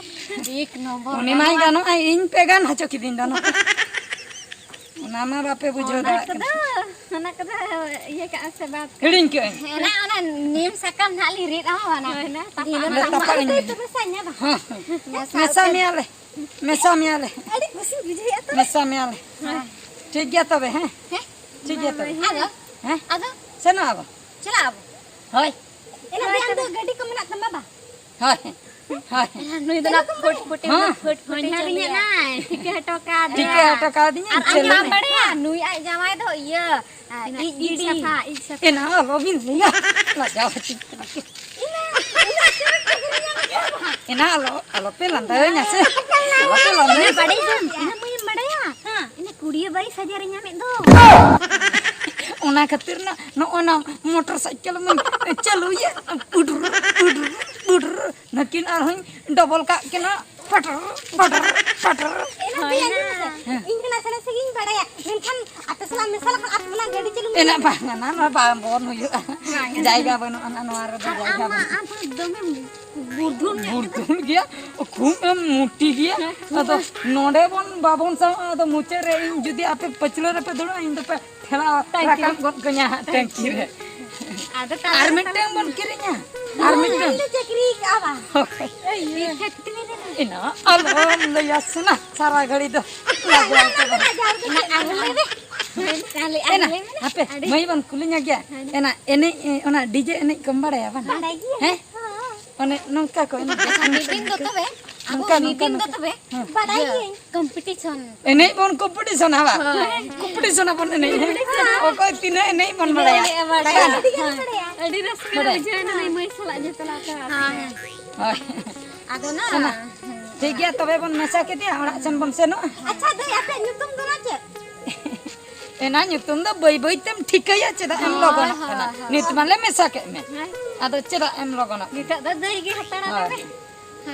ᱮᱠ ᱱᱚᱢᱵᱚᱨ ᱩᱱᱤ ᱢᱟᱭ ᱜᱟᱱᱚᱜᱼᱟ᱾ ᱜᱟᱱᱚᱜᱼᱟ, ᱤᱧ ᱯᱮ ᱜᱟᱱ ᱦᱚᱪᱚ ᱠᱤᱫᱤᱧ ᱫᱚ ᱱᱚᱜᱼᱚᱭ᱾ ᱚᱱᱟ ᱢᱟ ᱵᱟᱯᱮ ᱵᱩᱡᱷᱟᱹᱣ ᱚᱱᱟ ᱫᱟᱲᱮᱭᱟᱜ ᱠᱚᱫᱚ ᱠᱟᱱᱟ᱾ ᱚᱱᱟ ᱠᱚᱫᱚ ᱤᱭᱟᱹ ᱠᱟᱜᱼᱟ ᱥᱮ ᱵᱟᱫ? ᱦᱤᱲᱤᱧ ᱠᱟᱜ ᱟᱹᱧ᱾ ᱦᱮᱸ, ᱚᱱᱟ, ᱚᱱᱟ ᱱᱤᱢ ᱥᱟᱠᱟᱢ ᱱᱟᱦᱟᱜ ᱞᱤᱧ ᱨᱤᱫ ᱟᱢᱟ, ᱚᱱᱟ ᱦᱳᱭ, ᱚᱱᱟ ᱛᱟᱯᱟᱜ ᱞᱮ ᱟᱢᱟ᱾ ᱛᱟᱯᱟᱜ ᱟᱹᱧ᱾ ᱛᱚᱵᱮ ᱥᱟᱧᱟ ᱵᱟ᱾ ᱦᱮᱸ, ᱢᱮᱥᱟ ᱢᱮᱥᱟ ᱩᱛᱟᱹᱨ᱾ ᱢᱮᱭᱟᱞᱮ, ᱢᱮᱥᱟ ᱢᱮᱭᱟᱞᱮ, ᱟᱹᱰᱤ ᱠᱩᱥᱤᱧ ᱵᱩᱡᱷᱟᱹᱣᱮᱫᱼᱟ ᱛᱚᱵᱮ᱾ ᱢᱮᱥᱟ ᱢᱮᱭᱟᱞᱮ᱾ ᱦᱮᱸ᱾ ᱴᱷᱤᱠ ᱜᱮᱭᱟ ᱛᱚᱵᱮ, ᱦᱮᱸ? ᱦᱮᱸ? ᱴᱷᱤᱠ ᱜᱮᱭᱟ ᱛᱚᱵᱮ᱾ ᱟᱫᱚ? ᱦᱮᱸ? ᱟᱫᱚ? ᱥᱮᱱᱚᱜ ᱟᱵᱚ᱾ ᱪᱟᱞᱟᱜ ᱟᱵᱚ᱾ ᱦᱳᱭ᱾ ᱮᱱᱟ ᱫᱮ ᱟᱢ ᱫᱚ ᱜᱟᱹᱰᱤ ᱠᱚ ᱢᱮᱱᱟᱜ ᱛᱟᱢᱟ ᱵᱟ? ᱦᱳᱭ᱾ ᱦᱳᱭ᱾ ᱱᱩᱭ ᱫᱚ ᱱᱟᱜ ᱯᱷᱩᱴ ᱯᱷᱩᱴᱤ ᱦᱮᱸ᱾ ᱯᱷᱩᱴ ᱯᱷᱩᱴᱤ ᱦᱚᱧᱦᱟᱨᱤᱧ ᱪᱟᱹᱞᱩᱭᱟ᱾ ᱮᱱᱟᱭ, ᱴᱷᱤᱠᱟᱹ ᱦᱚᱴᱚ ᱠᱟᱫᱮᱭᱟ᱾ ᱴᱷᱤᱠᱟᱹ ᱦᱚᱴᱚ ᱠᱟᱣᱫᱤᱧᱟᱹ, ᱟᱨ ᱟᱢ ᱪᱟᱹᱞᱩᱭᱟ᱾ ᱵᱟᱢ ᱵᱟᱲᱟᱭᱟ, ᱱᱩᱭ ᱟᱡ ᱡᱟᱶᱟᱭ ᱫᱚ ᱤᱭᱟᱹ, ᱟ, ᱤᱱᱟᱹ ᱤᱡ ᱤᱡ ᱜᱤᱰᱤ᱾ ᱥᱟᱯᱷᱟ, ᱤᱡ ᱥᱟᱯᱷᱟ᱾ ᱮᱱᱟ ᱟᱞᱚᱵᱤᱱ ᱞᱟᱹᱭᱟ, ᱞᱟᱡᱟᱣ ᱦᱚᱪᱚᱧ ᱠᱟᱱᱟ ᱯᱮ᱾ ᱤᱱᱟᱹ, ᱤᱱᱟᱹ ᱪᱮᱫ ᱠᱚ ᱧᱟᱢ ᱠᱮᱫᱟ? ᱮᱱᱟ ᱟᱞᱚ, ᱟᱞᱚᱯᱮ ᱞᱟᱸᱫᱟᱭᱟᱹᱧᱟ ᱥᱮ, ᱟᱞᱚᱯᱮ ᱞᱟᱸᱫᱟᱭᱟ᱾ ᱵᱟᱲᱟᱭᱟᱢ, ᱤᱱᱟᱹ ᱢᱟᱹᱭᱮᱢ ᱵᱟᱲᱟᱭᱟ? ᱦᱮᱸ᱾ ᱤᱱᱟᱹ ᱠᱩᱲᱤᱭᱟᱹ ᱵᱟᱭᱤᱥ ᱦᱟᱡᱟᱨ ᱮ ᱧᱟᱢᱮᱫ ᱫᱚ᱾ ᱚᱱᱟ ᱠᱷᱟᱹᱛᱤᱨ ᱱᱟ, ᱱᱚᱜᱼᱚ ᱱᱟ ᱢᱚᱴᱚᱨ ᱥᱟᱭᱠᱮᱞ ᱢᱟᱧ ᱪᱟᱹᱞᱩᱭᱮᱫ, ᱯᱩᱰᱩᱨ, ᱯᱩᱰᱩᱨ, ᱯᱩᱰᱩᱨ᱾ ᱱᱩᱠᱤᱱ ᱟᱨᱦᱚᱸᱧ ᱰᱚᱵᱚᱞ ᱠᱟᱜ ᱠᱤᱱᱟ, ᱯᱟᱴᱟᱨ, ᱯᱟᱴᱟᱨ, ᱯᱟᱴᱟᱨ᱾ ᱮᱱᱟ ᱦᱳᱭ ᱫᱮ, ᱟᱸᱡᱚᱢ ᱱᱟ᱾ ᱢᱮᱥᱮ᱾ ᱦᱮᱸ᱾ ᱤᱧ ᱫᱚ ᱱᱟᱥᱮ ᱱᱟᱥᱮ ᱜᱤᱧ ᱵᱟᱲᱟᱭᱟ, ᱢᱮᱱᱠᱷᱟᱱ ᱟᱯᱮ ᱥᱟᱞᱟᱜ ᱢᱮᱥᱟ ᱞᱮᱠᱷᱟᱱ ᱟᱯ ᱚᱱᱟ ᱜᱟᱹᱰᱤ ᱪᱟᱹᱞᱩ ᱮᱱᱟ ᱵᱟᱝ, ᱚᱱᱟ ᱢᱟ ᱵᱟᱝ ᱵᱚᱱ ᱦᱩᱭᱩᱜᱼᱟ᱾ ᱵᱟᱝ᱾ ᱡᱟᱭᱜᱟ ᱵᱟᱹᱱᱩᱜᱼᱟ, ᱱᱚᱣᱟ ᱨᱮᱫᱚ ᱟᱨ ᱡᱟᱭᱜᱟ ᱟᱢ ᱢᱟ, ᱵᱟᱹᱱᱩᱜᱼᱟ᱾ ᱟᱢ ᱢᱟ ᱫᱚᱢᱮᱢ ᱵᱩᱨᱫᱷᱩᱞ ᱧᱚᱜ ᱵᱩᱨᱫᱷᱩᱞ ᱜᱮᱭᱟ, ᱠᱷᱩᱵ ᱮᱢ ᱢᱩᱴᱤ ᱜᱮᱭᱟ᱾ ᱦᱮᱸ, ᱠᱷᱩᱵ ᱟᱫᱚ ᱮᱢ ᱱᱚᱰᱮ ᱵᱚᱱ ᱵᱟᱵᱚᱱ ᱥᱟᱶᱟ, ᱟᱫᱚ ᱢᱩᱪᱟᱹᱫ ᱨᱮ ᱤᱧ ᱡᱩᱫᱤ ᱟᱯᱮ ᱯᱟᱹᱪᱷᱞᱟᱹ ᱨᱮᱯᱮ ᱫᱩᱲᱩᱵᱼᱟ, ᱤᱧ ᱫᱚᱯᱮ ᱴᱷᱮᱞᱟᱣ ᱴᱟᱝᱠᱤ ᱨᱮ᱾ ᱨᱟᱠᱟᱵ ᱜᱚᱫ ᱠᱟᱹᱧᱟ ᱦᱟᱸᱜ ᱴᱟᱝᱠᱤ ᱨᱮ᱾ ᱟᱫᱚ ᱛᱟᱦᱞᱮ ᱟᱨ ᱢᱤᱫᱴᱟᱝ ᱵᱚᱱ ᱠᱤᱨᱤᱧᱟ᱾ ᱟᱨ ᱦᱳᱭ, ᱢᱤᱫᱴᱟᱝ᱾ ᱤᱧ ᱫᱚ ᱪᱟᱹᱠᱨᱤ ᱠᱟᱜᱼᱟ ᱵᱟ᱾ ᱦᱳᱭ᱾ ᱤᱧ ᱫᱚ ᱪᱟᱹᱠᱨᱤ ᱨᱮ᱾ ᱮᱱᱟ ᱟᱞᱚᱢ ᱞᱟᱹᱭᱟ ᱥᱮᱱᱟ, ᱥᱟᱨᱟ ᱜᱷᱟᱹᱲᱤ ᱫᱚ ᱞᱟᱡᱟᱣ ᱪᱟᱵᱟ᱾ ᱮᱱᱟ ᱟᱨ ᱞᱟᱹᱭ ᱢᱮ᱾ ᱛᱟᱦᱞᱮ ᱟᱨ ᱮᱱᱟ, ᱞᱟᱹᱭ ᱢᱮ᱾ ᱦᱟᱯᱮ, ᱟᱹᱰᱤ ᱢᱟᱹᱭ ᱵᱚᱱ ᱠᱩᱞᱤ ᱧᱚᱜ ᱜᱮᱭᱟ᱾ ᱦᱮᱸ᱾ ᱮᱱᱟ ᱮᱱᱮᱡ, ᱮ, ᱚᱱᱟ ᱰᱤᱡᱮ ᱮᱱᱮᱡ ᱠᱚᱢ ᱵᱟᱲᱟᱭᱟ ᱵᱟᱝ? ᱵᱟᱰᱟᱭ ᱜᱤᱭᱟᱹᱧ᱾ ᱦᱮᱸ? ᱦᱚᱸ᱾ ᱚᱱᱮ ᱱᱚᱝᱠᱟ ᱠᱚ ᱮᱱᱮᱡ᱾ ᱟᱪᱪᱷᱟ, ᱢᱤᱫ ᱫᱤᱱ ᱫᱚ ᱛᱚᱵᱮ, ᱟᱵᱚ ᱱᱚᱝᱠᱟ, ᱢᱤᱫ ᱱᱚᱝᱠᱟ, ᱫᱤᱱ ᱫᱚ ᱱᱚᱝᱠᱟ᱾ ᱛᱚᱵᱮ, ᱦᱮᱸ᱾ ᱵᱟᱰᱟᱭ ᱤᱭᱟᱹ, ᱜᱤᱭᱟᱹᱧ᱾ ᱠᱚᱢᱯᱤᱴᱤᱥᱚᱱ᱾ ᱮᱱᱮᱡ ᱵᱚᱱ ᱠᱚᱢᱯᱤᱴᱤᱥᱚᱱᱟ ᱵᱟᱝ? ᱦᱳᱭ᱾ ᱠᱚᱢᱯᱤᱴᱤᱥᱚᱱ ᱟᱵᱚᱱ ᱮᱱᱮᱡ, ᱦᱮᱸ? ᱠᱚᱢᱯᱤᱴᱤᱥᱚᱱ᱾ ᱚᱠᱚᱭ ᱛᱤᱱᱟᱹᱜ ᱮᱱᱮᱡ ᱵᱚᱱ ᱛᱤᱱᱟᱹᱜ ᱵᱟᱲᱟᱭᱟ᱾ ᱮᱱᱮᱡ ᱮ ᱵᱟᱲᱟᱭᱟ᱾ ᱦᱮᱸ᱾ ᱟᱹᱰᱤ ᱜᱟᱱ ᱮ ᱵᱟᱲᱟᱭᱟ᱾ ᱟᱹᱰᱤ ᱨᱟᱹᱥᱠᱟᱹ ᱵᱟᱲᱟᱭᱟ᱾ ᱵᱩᱡᱷᱟᱹᱣ ᱮᱱᱟ, ᱱᱩᱭ ᱢᱟᱹᱭ ᱥᱟᱞᱟᱜ ᱡᱚᱴᱟᱣ ᱠᱟᱛᱮ᱾ ᱦᱮᱸ᱾ ᱦᱳᱭ᱾ ᱟᱫᱚ ᱱᱟ, ᱥᱮᱱᱟ᱾ ᱦᱮᱸ᱾ ᱴᱷᱤᱠ ᱜᱮᱭᱟ, ᱛᱚᱵᱮ ᱵᱚᱱ ᱢᱮᱥᱟ ᱠᱮᱫᱮᱭᱟ, ᱚᱲᱟᱜ ᱥᱮᱱ ᱵᱚᱱ ᱥᱮᱱᱚᱜᱼᱟ᱾ ᱟᱪᱪᱷᱟ ᱫᱟᱹᱭ, ᱟᱯᱮᱭᱟᱜ ᱧᱩᱛᱩᱢ ᱫᱚ ᱱᱟ ᱪᱮᱫ? ᱮᱱᱟ ᱧᱩᱛᱩᱢ ᱫᱚ ᱵᱟᱹᱭ ᱵᱟᱹᱭ ᱛᱮᱢ ᱴᱷᱤᱠᱟᱹᱭᱟ, ᱪᱮᱫᱟᱜ ᱮᱢ ᱦᱳᱭ, ᱞᱚᱜᱚᱱᱚᱜ ᱦᱳᱭ, ᱠᱟᱱᱟ? ᱦᱳᱭ᱾ ᱱᱤᱛ ᱢᱟᱞᱮ ᱢᱮᱥᱟ ᱠᱮᱫ ᱢᱮ, ᱦᱮᱸ᱾ ᱟᱫᱚ ᱪᱮᱫᱟᱜ ᱮᱢ ᱞᱚᱜᱚᱱᱚᱜ ᱠᱟᱱᱟ? ᱱᱤᱛᱚᱜ ᱫᱚ ᱫᱟᱹᱭ ᱜᱮ ᱦᱟᱛᱟᱲ ᱦᱳᱭ᱾ ᱟᱞᱮ ᱢᱮ᱾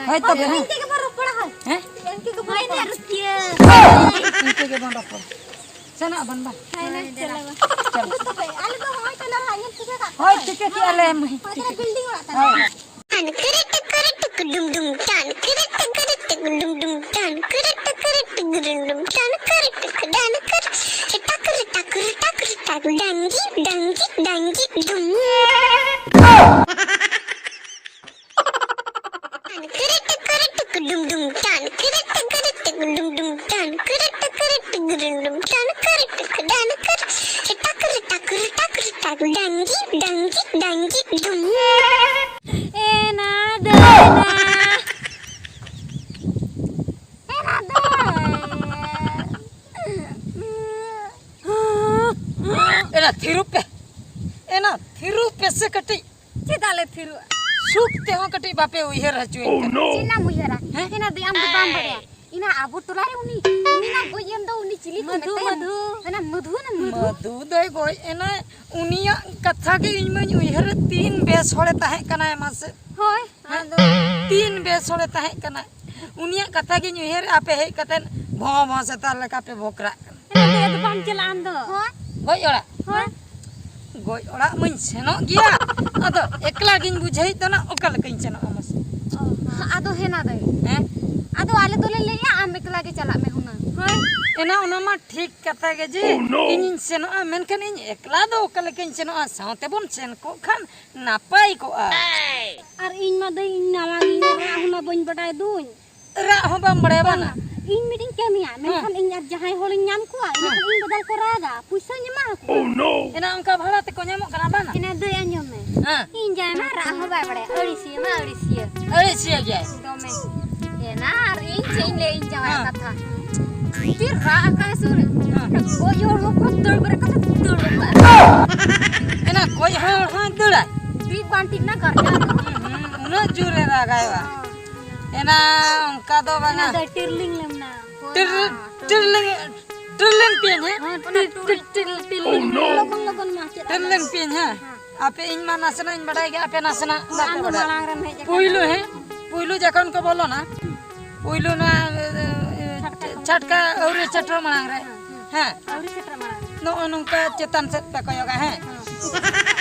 ᱦᱳᱭ ᱛᱚᱵᱮ, ᱦᱳᱭ, ᱦᱮᱸ᱾ ᱤᱱᱠᱟᱹ ᱜᱮᱵᱚᱱ ᱨᱚᱯᱚᱲᱟ, ᱦᱳᱭ᱾ ᱦᱮᱸ? ᱤᱱᱠᱟᱹ ᱜᱮᱵᱚᱱ ᱨᱚᱯᱚᱲᱟ᱾ ᱤᱱᱠᱟᱹ ᱜᱮᱵᱚᱱ ᱨᱚᱯᱚᱲᱟ᱾ ᱥᱮᱱᱚᱜ ᱟᱵᱚᱱ ᱵᱟᱝ? ᱦᱳᱭ, ᱦᱳᱭ, ᱪᱚᱞᱚ᱾ ᱪᱚᱞᱚ᱾ ᱛᱚᱵᱮ, ᱟᱞᱮ ᱫᱚ ᱦᱚᱸᱜᱼᱚᱭ ᱛᱚ ᱱᱟᱦᱟᱜ ᱧᱮᱞ ᱴᱷᱤᱠᱟᱹ ᱠᱟᱜ ᱦᱳᱭ, ᱠᱚᱣᱟ᱾ ᱴᱷᱤᱠᱟᱹ ᱠᱮᱜᱼᱟ ᱞᱮ, ᱢᱟᱹᱭ᱾ ᱦᱳᱭ, ᱛᱟᱦᱞᱮ ᱵᱤᱞᱰᱤᱝ ᱚᱲᱟᱜ ᱛᱟᱞᱮ᱾ ᱦᱳᱭ᱾ ᱴᱟᱱ ᱠᱤᱨᱤ ᱴᱤᱠᱤᱨᱤ ᱴᱤᱠᱤ ᱰᱩᱢ ᱰᱩᱢ, ᱴᱟᱱ ᱠᱤᱨᱤ ᱴᱤᱠᱤᱨᱤ ᱴᱤᱠᱤ ᱰᱩᱢ ᱰᱩᱢ, ᱴᱟᱱ ᱠᱤᱨᱤ ᱴᱤᱠᱤᱨᱤ ᱴᱤᱠᱤ ᱰᱩᱢ ᱰᱩᱢ, ᱴᱟᱱ ᱠᱤᱨᱤ ᱴᱤᱠᱤ ᱰᱟᱱ ᱠᱤᱨᱤ᱾ Dangi, dangi, dangi, dum. Tan kere tekere tek dum dum, tan kere tekere tek dum dum, tan kere tekere tek dum dum, tan kere tek dan kere, tak kere tak kere tak kere tak, dangi, dangi, dangi, dum. Ena dena. Ena de. ᱮᱱᱟ ᱛᱷᱤᱨᱩᱜ ᱯᱮ, ᱮᱱᱟ ᱛᱷᱤᱨᱩᱜ ᱯᱮ ᱥᱮ ᱠᱟᱹᱴᱤᱡ᱾ ᱪᱮᱫᱟᱜ ᱞᱮ ᱛᱷᱤᱨᱩᱜᱼᱟ? ᱥᱩᱠ ᱛᱮᱦᱚᱸ ᱠᱟᱹᱴᱤᱡ ᱵᱟᱯᱮ ᱩᱭᱦᱟᱹᱨ ᱦᱚᱪᱚᱭᱮᱫ ᱠᱟᱱᱟ᱾ ᱪᱮᱫ ᱮᱢ ᱩᱭᱦᱟᱹᱨᱟ? ᱦᱮᱸ? ᱮᱱᱟ ᱫᱚ ᱟᱢ ᱫᱚ ᱵᱟᱢ ᱵᱟᱲᱟᱭᱟ᱾ ᱮᱱᱟ ᱟᱵᱚ ᱴᱚᱞᱟ ᱨᱮ ᱩᱱᱤ, ᱩᱱᱤ ᱱᱟ ᱜᱚᱡ ᱮᱱ ᱫᱚ, ᱩᱱᱤ ᱪᱤᱞᱤ ᱠᱚ ᱢᱟᱫᱷᱩ, ᱢᱮᱛᱟᱭᱟ? ᱢᱟᱫᱷᱩ᱾ ᱮᱱᱟ ᱢᱟᱫᱷᱩ ᱱᱟ ᱢᱟᱫᱷᱩ᱾ ᱢᱟᱫᱷᱩ ᱫᱚᱭ ᱜᱚᱡ ᱮᱱᱟᱭ, ᱩᱱᱤᱭᱟᱜ ᱠᱟᱛᱷᱟ ᱜᱮ ᱤᱧ ᱢᱟᱧ ᱩᱭᱦᱟᱹᱨᱮᱫ, ᱛᱤᱱ ᱵᱮᱥ ᱦᱚᱲᱮ ᱛᱟᱦᱮᱸ ᱠᱟᱱᱟᱭ ᱢᱟᱥᱮ᱾ ᱦᱳᱭ, ᱦᱮᱸ? ᱟᱫᱚ ᱛᱤᱱ ᱵᱮᱥ ᱦᱚᱲᱮ ᱛᱟᱦᱮᱸ ᱠᱟᱱᱟᱭ, ᱩᱱᱤᱭᱟᱜ ᱠᱟᱛᱷᱟ ᱜᱤᱧ ᱩᱭᱦᱟᱹᱨᱮᱫ, ᱟᱯᱮ ᱦᱮᱡ ᱠᱟᱛᱮᱫ ᱵᱷᱚᱸ ᱵᱷᱚᱸ ᱥᱮᱛᱟ ᱞᱮᱠᱟ ᱯᱮ ᱵᱷᱚᱠᱨᱟᱜ ᱠᱟᱱᱟ᱾ ᱮᱱᱟ ᱫᱚ ᱟᱫᱚ ᱵᱟᱢ ᱪᱟᱞᱟᱜᱼᱟ ᱟᱢ ᱫᱚ? ᱦᱳᱭ᱾ ᱜᱚᱡ ᱚᱲᱟᱜ? ᱦᱳᱭ᱾ ᱜᱚᱡ ᱚᱲᱟᱜ ᱢᱟᱧ ᱥᱮᱱᱚᱜ ᱜᱮᱭᱟ, ᱟᱫᱚ ᱮᱠᱞᱟ ᱜᱤᱧ ᱵᱩᱡᱷᱟᱹᱣᱮᱫ ᱫᱚ ᱱᱟ, ᱚᱠᱟ ᱞᱮᱠᱟᱧ ᱥᱮᱱᱚᱜᱼᱟ ᱢᱟᱥᱮ? ᱚ, ᱟᱫᱚ ᱦᱮᱱᱟ ᱫᱟᱹᱭ᱾ ᱦᱮᱸ? ᱟᱫᱚ ᱟᱞᱮ ᱫᱚᱞᱮ ᱞᱟᱹᱭᱟ ᱟᱢ ᱮᱠᱞᱟ ᱜᱮ ᱪᱟᱞᱟᱜ ᱢᱮ ᱦᱩᱱᱟᱹᱝ᱾ ᱦᱳᱭ᱾ ᱮᱱᱟ ᱚᱱᱟ ᱢᱟ ᱴᱷᱤᱠ ᱠᱟᱛᱷᱟ ᱜᱮ ᱡᱮ ᱤᱧᱤᱧ ᱥᱮᱱᱚᱜᱼᱟ, ᱢᱮᱱᱠᱷᱟᱱ ᱤᱧ ᱮᱠᱞᱟ ᱫᱚ ᱚᱠᱟ ᱞᱮᱠᱟᱧ ᱥᱮᱱᱚᱜᱼᱟ? ᱥᱟᱶᱛᱮ ᱵᱚᱱ ᱥᱮᱱ ᱠᱚᱜ ᱠᱷᱟᱱ ᱱᱟᱯᱟᱭ ᱠᱚᱜᱼᱟ᱾ ᱟᱨ ᱤᱧ ᱢᱟ ᱫᱟᱹᱭ, ᱤᱧ ᱱᱟᱣᱟ ᱜᱤᱧ, ᱨᱟᱜ ᱦᱚᱸ ᱢᱟ ᱵᱟᱹᱧ ᱵᱟᱰᱟᱭ ᱫᱩᱧ᱾ ᱨᱟᱜ ᱦᱚᱸ ᱵᱟᱢ ᱵᱟᱲᱟᱭᱟ ᱵᱟᱝᱟ? ᱤᱧ ᱢᱤᱫᱴᱤᱧ ᱠᱟᱹᱢᱤᱭᱟ, ᱦᱮᱸ᱾ ᱢᱮᱱᱠᱷᱟᱱ ᱤᱧ ᱟᱨ ᱡᱟᱦᱟᱸᱭ ᱦᱚᱲᱤᱧ ᱧᱟᱢ ᱠᱚᱣᱟ, ᱤᱧ ᱦᱮᱸ᱾ ᱤᱧ ᱵᱚᱫᱚᱞ ᱠᱚ ᱨᱟᱜᱟ, ᱯᱩᱭᱥᱟᱹᱧ ᱮᱢᱟ ᱟᱠᱚᱣᱟ᱾ ᱮᱱᱟ ᱚᱱᱠᱟ ᱵᱷᱟᱲᱟ ᱛᱮᱠᱚ ᱧᱟᱢᱚᱜ ᱠᱟᱱᱟ ᱵᱟᱝᱟ? ᱮᱱᱟ ᱫᱟᱹᱭ ᱟᱸᱡᱚᱢ ᱢᱮ᱾ ᱦᱮᱸ᱾ ᱤᱧ ᱡᱟᱶᱟᱭ ᱢᱟ ᱨᱟᱜ ᱦᱚᱸ ᱵᱟᱭ ᱵᱟᱲᱟᱭᱟ, ᱟᱹᱲᱤᱥᱤᱭᱟᱹ ᱢᱟ ᱟᱹᱲᱤᱥᱤᱭᱟᱹ᱾ ᱟᱹᱲᱤᱥᱤᱭᱟᱹ ᱜᱮᱭᱟᱭ᱾ ᱫᱚᱢᱮ᱾ ᱮᱱᱟ ᱟᱨ ᱤᱧ ᱪᱮᱫ ᱤᱧ ᱞᱟᱹᱭᱟ ᱤᱧ ᱡᱟᱶᱟᱭᱟᱜ ᱦᱮᱸ᱾ ᱠᱟᱛᱷᱟ᱾ ᱛᱤ ᱨᱟᱜ ᱟᱠᱟᱫ ᱥᱩᱨ ᱨᱮ᱾ ᱦᱮᱸ᱾ ᱜᱚᱡ ᱦᱚᱲ ᱦᱚᱸ ᱠᱷᱩᱵ ᱫᱟᱹᱲ ᱵᱮᱨᱮᱫ ᱠᱟᱛᱮ ᱫᱟᱹᱲ ᱟᱠᱟᱫ᱾ ᱮᱱᱟ ᱜᱚᱡ ᱦᱚᱲ ᱦᱚᱸᱭ ᱫᱟᱹᱲᱟᱭ? ᱵᱤᱜ ᱵᱟᱱᱴᱤ ᱨᱮᱱᱟᱜ ᱜᱟᱨᱡᱟᱱ᱾ ᱦᱩᱸ, ᱦᱩᱸ, ᱩᱱᱟᱹᱜ ᱡᱳᱨᱮ ᱨᱟᱜᱟᱭ ᱵᱟ᱾ ᱮᱱᱟ ᱚᱱᱠᱟ ᱫᱚ ᱵᱟᱝᱟ᱾ ᱚᱱᱟ ᱫᱚ ᱴᱤᱨᱞᱤᱝ ᱞᱮ ᱢᱮᱱᱟ᱾ ᱴᱤᱨ-, ᱴᱤᱨᱞᱤᱝ, ᱴᱤᱨᱞᱤᱝ ᱯᱤᱭᱟᱹᱧ, ᱦᱮᱸ? ᱚᱱᱟ ᱴᱤᱨ-, ᱴᱤᱨ-, ᱴᱤᱨ-, ᱴᱤᱨᱞᱤᱝ᱾ ᱞᱚᱜᱚᱱ ᱞᱚᱜᱚᱱ ᱢᱟ ᱪᱮᱫ ᱴᱤᱨᱞᱤᱝ ᱯᱤᱭᱟᱹᱧ, ᱦᱮᱸ? ᱦᱮᱸ᱾ ᱟᱯᱮ ᱤᱧ ᱢᱟ ᱱᱟᱥᱮᱱᱟᱜ ᱤᱧ ᱵᱟᱰᱟᱭ ᱜᱮᱭᱟ, ᱟᱯᱮ ᱱᱟᱥᱮᱱᱟᱜ ᱵᱟᱯᱮ ᱟᱢ ᱫᱚ ᱵᱟᱰᱟᱭᱟ᱾ ᱢᱟᱲᱟᱝ ᱨᱮᱢ ᱦᱮᱡ ᱟᱠᱟᱱᱟ᱾ ᱯᱩᱭᱞᱩ, ᱦᱮᱸ? ᱯᱩᱭᱞᱩ ᱡᱚᱠᱷᱚᱱ ᱠᱚ ᱵᱚᱞᱚᱱᱟ, ᱯᱩᱭᱞᱩ ᱱᱚᱣᱟ, ᱮ, ᱮ, ᱪᱷᱟᱴᱠᱟ ᱠᱷᱚᱱ᱾ ᱪᱷᱟᱴᱠᱟ ᱟᱹᱣᱨᱤ ᱥᱮᱴᱮᱨ ᱢᱟᱲᱟᱝ ᱨᱮ, ᱦᱮᱸ, ᱦᱮᱸ᱾ ᱦᱮᱸ? ᱟᱹᱣᱨᱤ ᱥᱮᱴᱮᱨ ᱢᱟᱲᱟᱝ ᱨᱮ᱾ ᱱᱚᱜᱼᱚ ᱱᱚᱝᱠᱟ ᱪᱮᱛᱟᱱ ᱥᱮᱫ ᱯᱮ ᱠᱚᱭᱚᱜᱟ, ᱦᱮᱸ? ᱦᱮᱸ᱾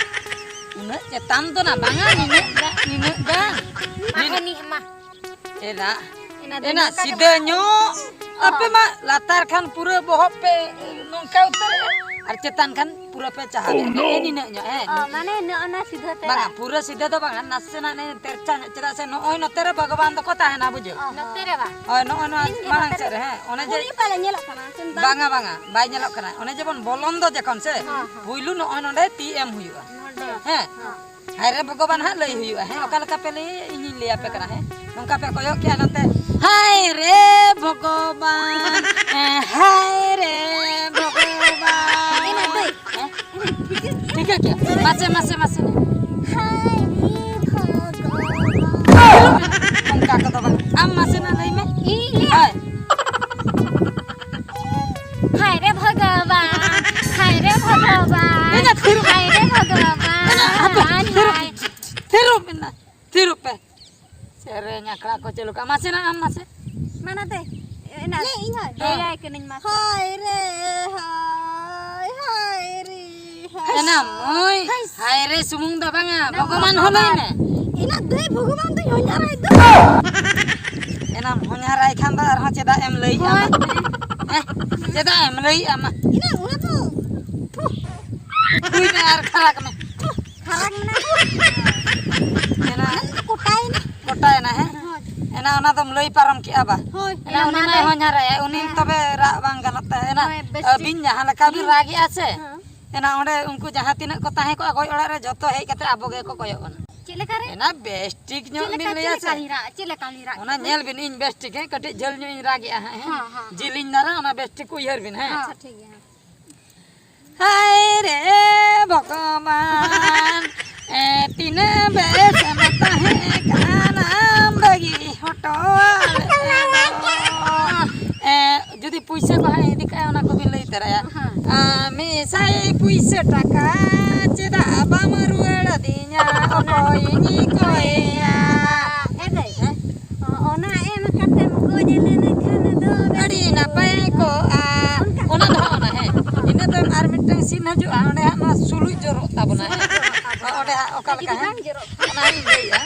ᱩᱱᱟᱹᱜ ᱪᱮᱛᱟᱱ ᱫᱚ ᱱᱟ ᱵᱟᱝᱟ, ᱱᱤᱱᱟᱹᱜ ᱜᱟᱱ, ᱱᱤᱱᱟᱹᱜ ᱜᱟᱱ᱾ ᱢᱟ, ᱱᱤᱱ- ᱮᱱᱤᱡ ᱢᱟ᱾ ᱮᱱᱟ, ᱮᱱᱟ ᱫᱚ ᱮᱱᱟ ᱱᱚᱝᱠᱟ ᱜᱮ ᱥᱤᱫᱷᱟᱹ ᱵᱟᱝ᱾ ᱧᱚᱜ᱾ ᱦᱚᱸ᱾ ᱟᱯᱮ ᱢᱟ ᱞᱟᱛᱟᱨ ᱠᱷᱟᱱ ᱯᱩᱨᱟᱹ ᱵᱚᱦᱚᱜ ᱯᱮ ᱱᱚᱝᱠᱟ ᱩᱛᱟᱹᱨᱮᱜᱼᱟ᱾ ᱟᱨ ᱪᱮᱛᱟᱱ ᱠᱷᱟᱱ ᱯᱩᱨᱟᱹ ᱯᱮ ᱪᱟᱦᱟᱣ ᱮᱫᱟ᱾ ᱱᱮᱜᱼᱮ ᱱᱤᱱᱟᱹᱜ ᱧᱚᱜ, ᱦᱮᱸ᱾ ᱚ, ᱢᱟᱱᱮ ᱱᱚᱜᱼᱚ ᱱᱟ ᱥᱤᱫᱷᱟᱹ ᱛᱮ ᱵᱟᱝᱟ, ᱵᱟᱝ? ᱯᱩᱨᱟᱹ ᱥᱤᱫᱷᱟᱹ ᱫᱚ ᱵᱟᱝᱟ, ᱱᱟᱥᱮᱱᱟᱜ ᱱᱮ ᱛᱮᱨᱪᱟ ᱧᱚᱜ, ᱪᱮᱫᱟᱜ ᱥᱮ ᱱᱚᱜᱼᱚᱭ ᱱᱚᱛᱮ ᱨᱮ ᱵᱷᱚᱜᱚᱵᱟᱱ ᱫᱚᱠᱚ ᱛᱟᱦᱮᱱᱟ, ᱵᱩᱡᱷᱟᱹᱣ? ᱚ, ᱱᱚᱛᱮ ᱨᱮ ᱵᱟᱝ? ᱦᱳᱭ, ᱱᱚᱜᱼᱚᱭ ᱱᱚᱣᱟ ᱤᱧ ᱜᱮ ᱢᱟᱲᱟᱝ ᱱᱚᱛᱮ ᱥᱮᱫ ᱨᱮ, ᱨᱮ᱾ ᱦᱮᱸ, ᱚᱱᱮ ᱡᱮ ᱩᱱᱤ ᱯᱟᱞᱮ ᱧᱮᱞᱚᱜ ᱠᱟᱱᱟ, ᱠᱤᱱᱛᱩ ᱵᱟᱝᱟ, ᱵᱟᱝᱟ, ᱵᱟᱭ ᱧᱮᱞᱚᱜ ᱠᱟᱱᱟ᱾ ᱚᱱᱮ ᱡᱮᱵᱚᱱ ᱵᱚᱞᱚᱱ ᱫᱚ ᱡᱚᱠᱷᱚᱱ ᱥᱮ, ᱦᱮᱸ, ᱦᱮᱸ᱾ ᱯᱩᱭᱞᱩ ᱱᱚᱜᱼᱚᱭ ᱱᱚᱰᱮ ᱛᱤ ᱮᱢ ᱦᱩᱭᱩᱜᱼᱟ᱾ ᱱᱚᱰᱮ᱾ ᱦᱮᱸ᱾ ᱦᱮᱸ᱾ ᱦᱟᱭ ᱨᱮ ᱵᱷᱚᱜᱚᱵᱟᱱ ᱦᱟᱸᱜ ᱞᱟᱹᱭ ᱦᱩᱭᱩᱜᱼᱟ, ᱦᱮᱸ, ᱚᱠᱟ ᱞᱮᱠᱟ ᱯᱮ ᱞᱟᱹᱭᱟ ᱤᱧᱤᱧ ᱞᱟᱹᱭ ᱟᱯᱮ ᱠᱟᱱᱟ, ᱦᱮᱸ᱾ ᱱᱚᱝᱠᱟ ᱯᱮ ᱠᱚᱭᱚᱜ ᱠᱮᱜᱼᱟ ᱱᱚᱛᱮ, ᱦᱟᱭ ᱨᱮ ᱵᱷᱚᱜᱚᱵᱟᱱ, ᱦᱮᱸ, ᱦᱟᱭ ᱨᱮ ᱵᱷᱚᱜᱚᱵᱟᱱ᱾ ᱮᱱᱟ ᱫᱟᱹᱭ᱾ ᱦᱮᱸ? ᱴᱷᱤᱠᱟᱹ ᱠᱮᱜᱼᱟ? ᱢᱟᱥᱮ, ᱢᱟᱥᱮ, ᱢᱟᱥᱮ᱾ ᱦᱟᱭ ᱨᱮ ᱵᱷᱚᱜᱚᱵᱟᱱ᱾ ᱚᱱᱠᱟ ᱠᱚᱫᱚ ᱵᱟᱝ᱾ ᱟᱢ ᱢᱟᱥᱮᱱᱟᱜ ᱞᱟᱹᱭ ᱢᱮ᱾ ᱤᱧ ᱞᱟᱹᱭᱟ? ᱦᱳᱭ᱾ ᱦᱟᱭ ᱨᱮ ᱵᱷᱚᱜᱚᱵᱟᱱ, ᱦᱟᱭ ᱨᱮ ᱵᱷᱚᱜᱚᱵᱟᱱ, ᱮᱱᱟ ᱛᱷᱤᱨ᱾ ᱦᱟᱭ ᱨᱮ ᱵᱷᱚᱜᱚᱵᱟᱱ, ᱮᱱᱟ ᱦᱟᱯᱮ, ᱦᱟᱭ, ᱛᱷᱤᱨ᱾ ᱦᱟᱭ᱾ ᱛᱷᱤᱨᱚᱜ ᱢᱮ ᱱᱟ, ᱛᱷᱤᱨᱚᱜ ᱯᱮ᱾ ᱥᱮᱨᱮᱧ ᱟᱠᱷᱲᱟ ᱠᱚ ᱪᱟᱹᱞᱩ ᱠᱟᱜᱼᱟ᱾ ᱢᱟᱥᱮᱱᱟᱜ ᱟᱢ ᱢᱟᱥᱮ᱾ ᱢᱟᱱᱟᱛᱮ, ᱮᱱᱟ᱾ ᱞᱟᱹᱭ ᱤᱧ ᱦᱚᱸ᱾ ᱦᱮᱸ᱾ ᱞᱟᱹᱭᱟᱭ ᱠᱟᱹᱱᱟᱹᱧ ᱢᱟᱥᱮ᱾ ᱦᱟᱭ ᱨᱮ, ᱦᱟᱭ, ᱦᱟᱭ ᱨᱮ, ᱦᱟᱭ᱾ ᱮᱱᱟ ᱢᱟᱹᱭ, ᱦᱟᱭ᱾ ᱦᱟᱭ ᱨᱮ ᱥᱩᱢᱩᱝ ᱫᱚ ᱵᱟᱝᱟ, ᱮᱱᱟ ᱵᱷᱚᱜᱚᱵᱟᱱ ᱦᱚᱸ ᱞᱟᱹᱭ ᱢᱮ᱾ ᱮᱱᱟ ᱫᱟᱹᱭ ᱵᱷᱚᱜᱚᱵᱟᱱ ᱫᱚᱧ ᱦᱚᱧᱦᱟᱨᱟᱭ ᱫᱚ᱾ ᱮᱱᱟᱢ ᱦᱚᱧᱦᱟᱨᱟᱭ ᱠᱷᱟᱱ ᱫᱚ ᱟᱨᱦᱚᱸ ᱪᱮᱫᱟᱜ ᱮᱢ ᱞᱟᱹᱭᱮᱜᱼᱟ ᱦᱳᱭ᱾ ᱢᱟ? ᱦᱮᱸ? ᱪᱮᱫᱟᱜ ᱮᱢ ᱞᱟᱹᱭᱮᱜᱼᱟ ᱢᱟ? ᱮᱱᱟ ᱚᱱᱟ ᱫᱚ, ᱯᱷᱩ᱾ ᱦᱩᱭ ᱢᱮ ᱟᱨ ᱠᱷᱟᱨᱟᱠ ᱢᱮ᱾ ᱯᱷᱟᱨᱟᱠ ᱢᱮᱱᱟᱜᱼᱟ᱾ ᱮᱱᱟ ᱚᱱᱟ ᱫᱚ ᱠᱚᱴᱟᱭᱮᱱᱟ᱾ ᱠᱚᱴᱟᱭᱮᱱᱟ, ᱦᱮᱸ? ᱦᱳᱭ᱾ ᱮᱱᱟ ᱚᱱᱟ ᱫᱚᱢ ᱞᱟᱹᱭ ᱯᱟᱨᱚᱢ ᱠᱮᱜᱼᱟ ᱵᱟ? ᱦᱳᱭ, ᱮᱱᱟ ᱮᱱᱟ ᱩᱱᱤ ᱢᱟ ᱢᱟᱭ ᱞᱟᱹᱭ᱾ ᱦᱚᱧᱦᱟᱨᱟᱭᱟ, ᱩᱱᱤ ᱦᱮᱸ᱾ ᱛᱚᱵᱮ ᱨᱟᱜ ᱵᱟᱝ ᱜᱟᱱᱚᱜ ᱛᱟᱭᱟ᱾ ᱮᱱᱟ ᱦᱳᱭ, ᱵᱮᱥ ᱴᱷᱤᱠ᱾ ᱟᱹᱵᱤᱱ ᱡᱟᱦᱟᱸ ᱞᱮᱠᱟ ᱵᱤᱱ ᱦᱩᱸ᱾ ᱨᱟᱜᱮᱜᱼᱟ ᱥᱮ, ᱦᱮᱸ᱾ ᱮᱱᱟ ᱚᱸᱰᱮ ᱩᱱᱠᱩ ᱡᱟᱦᱟᱸ ᱛᱤᱱᱟᱹᱜ ᱠᱚ ᱛᱟᱦᱮᱸ ᱠᱚᱜᱼᱟ ᱜᱚᱡ ᱚᱲᱟᱜ ᱨᱮ, ᱡᱚᱛᱚ ᱦᱮᱡ ᱠᱟᱛᱮ ᱟᱵᱚ ᱜᱮᱠᱚ ᱠᱚᱭᱚᱜ ᱵᱚᱱᱟ᱾ ᱪᱮᱫ ᱞᱮᱠᱟ ᱨᱮ? ᱮᱱᱟ ᱵᱮᱥ ᱴᱷᱤᱠ ᱧᱚᱜ ᱪᱮᱫ ᱞᱮᱠᱟ, ᱵᱤᱱ ᱞᱟᱹᱭᱟ ᱪᱮᱫ ᱞᱮᱠᱟ ᱥᱮ᱾ ᱞᱤᱧ ᱨᱟᱜ, ᱪᱮᱫ ᱞᱮᱠᱟ ᱞᱤᱧ ᱨᱟᱜ ᱚᱱᱟ ᱠᱟᱱᱟ? ᱧᱮᱞ ᱵᱤᱱ, ᱤᱧ ᱵᱮᱥ ᱴᱷᱤᱠ, ᱦᱮᱸ, ᱠᱟᱹᱴᱤᱡ ᱡᱷᱟᱹᱞ ᱧᱚᱜ ᱤᱧ ᱨᱟᱜᱮᱜᱼᱟ ᱦᱟᱸᱜ, ᱦᱮᱸ? ᱦᱮᱸ, ᱦᱮᱸ᱾ ᱡᱤᱞᱤᱧ ᱫᱷᱟᱨᱟ, ᱚᱱᱟ ᱵᱮᱥ ᱴᱷᱤᱠ ᱩᱭᱦᱟᱹᱨ ᱵᱤᱱ, ᱦᱮᱸ? ᱟᱪᱪᱷᱟ, ᱴᱷᱤᱠ ᱜᱮᱭᱟ᱾ ᱦᱟᱭ ᱨᱮ ᱵᱷᱚᱜᱚᱵᱟᱱ, ᱮ, ᱛᱤᱱᱟᱹᱜ ᱵᱮᱥ ᱮᱢ ᱛᱟᱦᱮᱸ ᱠᱟᱱᱟ, ᱵᱟᱹᱜᱤ ᱦᱚᱴᱚ ᱟᱞᱮ ᱫᱚ᱾ ᱮ, ᱡᱩᱫᱤ ᱯᱩᱭᱥᱟᱹ ᱠᱚ ᱦᱟᱸᱜ ᱤᱫᱤ ᱠᱟᱜᱼᱟ, ᱚᱱᱟ ᱠᱚᱵᱤᱱ ᱞᱟᱹᱭ ᱛᱚᱨᱟᱭᱟ᱾ ᱦᱮᱸ᱾ ᱟᱢ ᱢᱤᱫ ᱥᱟᱭ ᱯᱩᱭᱥᱟᱹ ᱴᱟᱠᱟ ᱪᱮᱫᱟᱜ ᱵᱟᱢ ᱨᱩᱣᱟᱹᱲ ᱟᱹᱫᱤᱧᱟ? ᱚᱠᱚᱭᱤᱧ ᱠᱚᱭᱮᱭᱟ? ᱮ ᱫᱟᱹᱭ, ᱦᱮᱸ? ᱚᱱᱟ ᱮᱢ ᱠᱟᱛᱮᱢ ᱜᱚᱡ ᱞᱮᱱᱠᱷᱟᱱ ᱫᱚ ᱟᱹᱰᱤ ᱱᱟᱯᱟᱭ ᱠᱚᱜᱼᱟ᱾ ᱚᱱᱠᱟ᱾ ᱚᱱᱟ ᱫᱚ ᱦᱟᱸᱜ ᱚᱱᱟ, ᱦᱮᱸ᱾ ᱤᱱᱟᱹ ᱛᱟᱭᱚᱢ ᱟᱨ ᱢᱤᱫᱴᱟᱝ ᱥᱤᱱ ᱦᱤᱡᱩᱜᱼᱟ, ᱚᱸᱰᱮ ᱦᱟᱸᱜ ᱱᱚᱣᱟ ᱥᱩᱞᱩᱡ ᱡᱚᱨᱚᱜ ᱛᱟᱵᱚᱱᱟ, ᱦᱮᱸ᱾ ᱚᱸᱰᱮ ᱦᱟᱸᱜ ᱚᱠᱟ ᱞᱮᱠᱟ, ᱡᱩᱫᱤ ᱦᱮᱸ? ᱵᱟᱝ ᱡᱚᱨᱚᱜ ᱠᱷᱟᱱ᱾ ᱚᱱᱟ ᱦᱚᱸᱧ ᱞᱟᱹᱭᱮᱜᱼᱟ᱾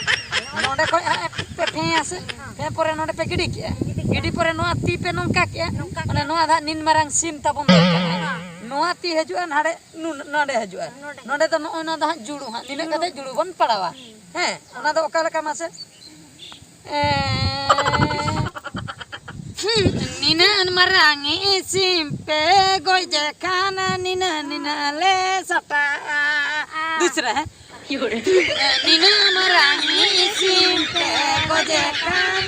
ᱱᱚᱸᱰᱮ ᱠᱷᱚᱡ ᱦᱟᱸᱜ ᱯᱮ ᱯᱷᱮᱸᱭᱟ ᱥᱮ? ᱦᱮᱸ᱾ ᱯᱷᱮᱸ ᱯᱚᱨᱮ ᱱᱚᱸᱰᱮ ᱯᱮ ᱜᱤᱰᱤ ᱠᱮᱜᱼᱟ᱾ ᱜᱤᱰᱤ ᱠᱮᱜᱼᱟ᱾ ᱜᱤᱰᱤ ᱯᱚᱨᱮ ᱱᱚᱣᱟ ᱛᱤ ᱯᱮ ᱱᱚᱝᱠᱟ ᱠᱮᱜᱼᱟ᱾ ᱱᱚᱝᱠᱟ ᱢᱟᱱᱮ ᱠᱮᱜᱼᱟ᱾ ᱱᱚᱣᱟ ᱫᱚ ᱦᱟᱸᱜ ᱱᱤᱱ ᱢᱟᱨᱟᱝ ᱥᱤᱱ ᱛᱟᱵᱚᱱ ᱫᱚᱨᱠᱟᱨ᱾ ᱦᱮᱸ᱾ ᱱᱚᱣᱟ ᱛᱤ ᱦᱤᱡᱩᱜᱼᱟ, ᱱᱟᱰᱮ ᱱᱩᱱ- ᱱᱚᱰᱮ ᱦᱤᱡᱩᱜᱼᱟ᱾ ᱱᱚᱰᱮ᱾ ᱱᱚᱰᱮ ᱫᱚ ᱱᱚᱜᱼᱚᱭ ᱱᱚᱣᱟ ᱫᱚ ᱦᱟᱸᱜ ᱡᱩᱲᱩ ᱦᱟᱸᱜ, ᱱᱤᱱᱟᱹᱜ ᱠᱟᱛᱮ ᱡᱩᱲᱩ ᱵᱚᱱ ᱯᱟᱲᱟᱣᱟ᱾ ᱦᱮᱸ, ᱚᱱᱟ ᱫᱚ ᱚᱠᱟ ᱞᱮᱠᱟ ᱢᱟᱥᱮ? ᱮ, ᱦᱩᱸ, ᱱᱤᱱᱟᱹᱜ ᱢᱟᱨᱟᱝ ᱤᱡ ᱥᱤᱢ ᱯᱮ ᱜᱚᱡᱮ ᱠᱷᱟᱱ ᱱᱤᱱᱟᱹᱜ ᱱᱤᱱᱟᱹᱜ ᱞᱮ ᱥᱟᱴᱟᱜᱼᱟ᱾ ᱫᱩᱥᱨᱟ, ᱦᱮᱸ? ᱱᱤᱱᱟᱹᱜ ᱢᱟᱨᱟᱝ ᱤᱡ ᱥᱤᱢ ᱯᱮ ᱜᱚᱡᱮ ᱠᱷᱟᱱ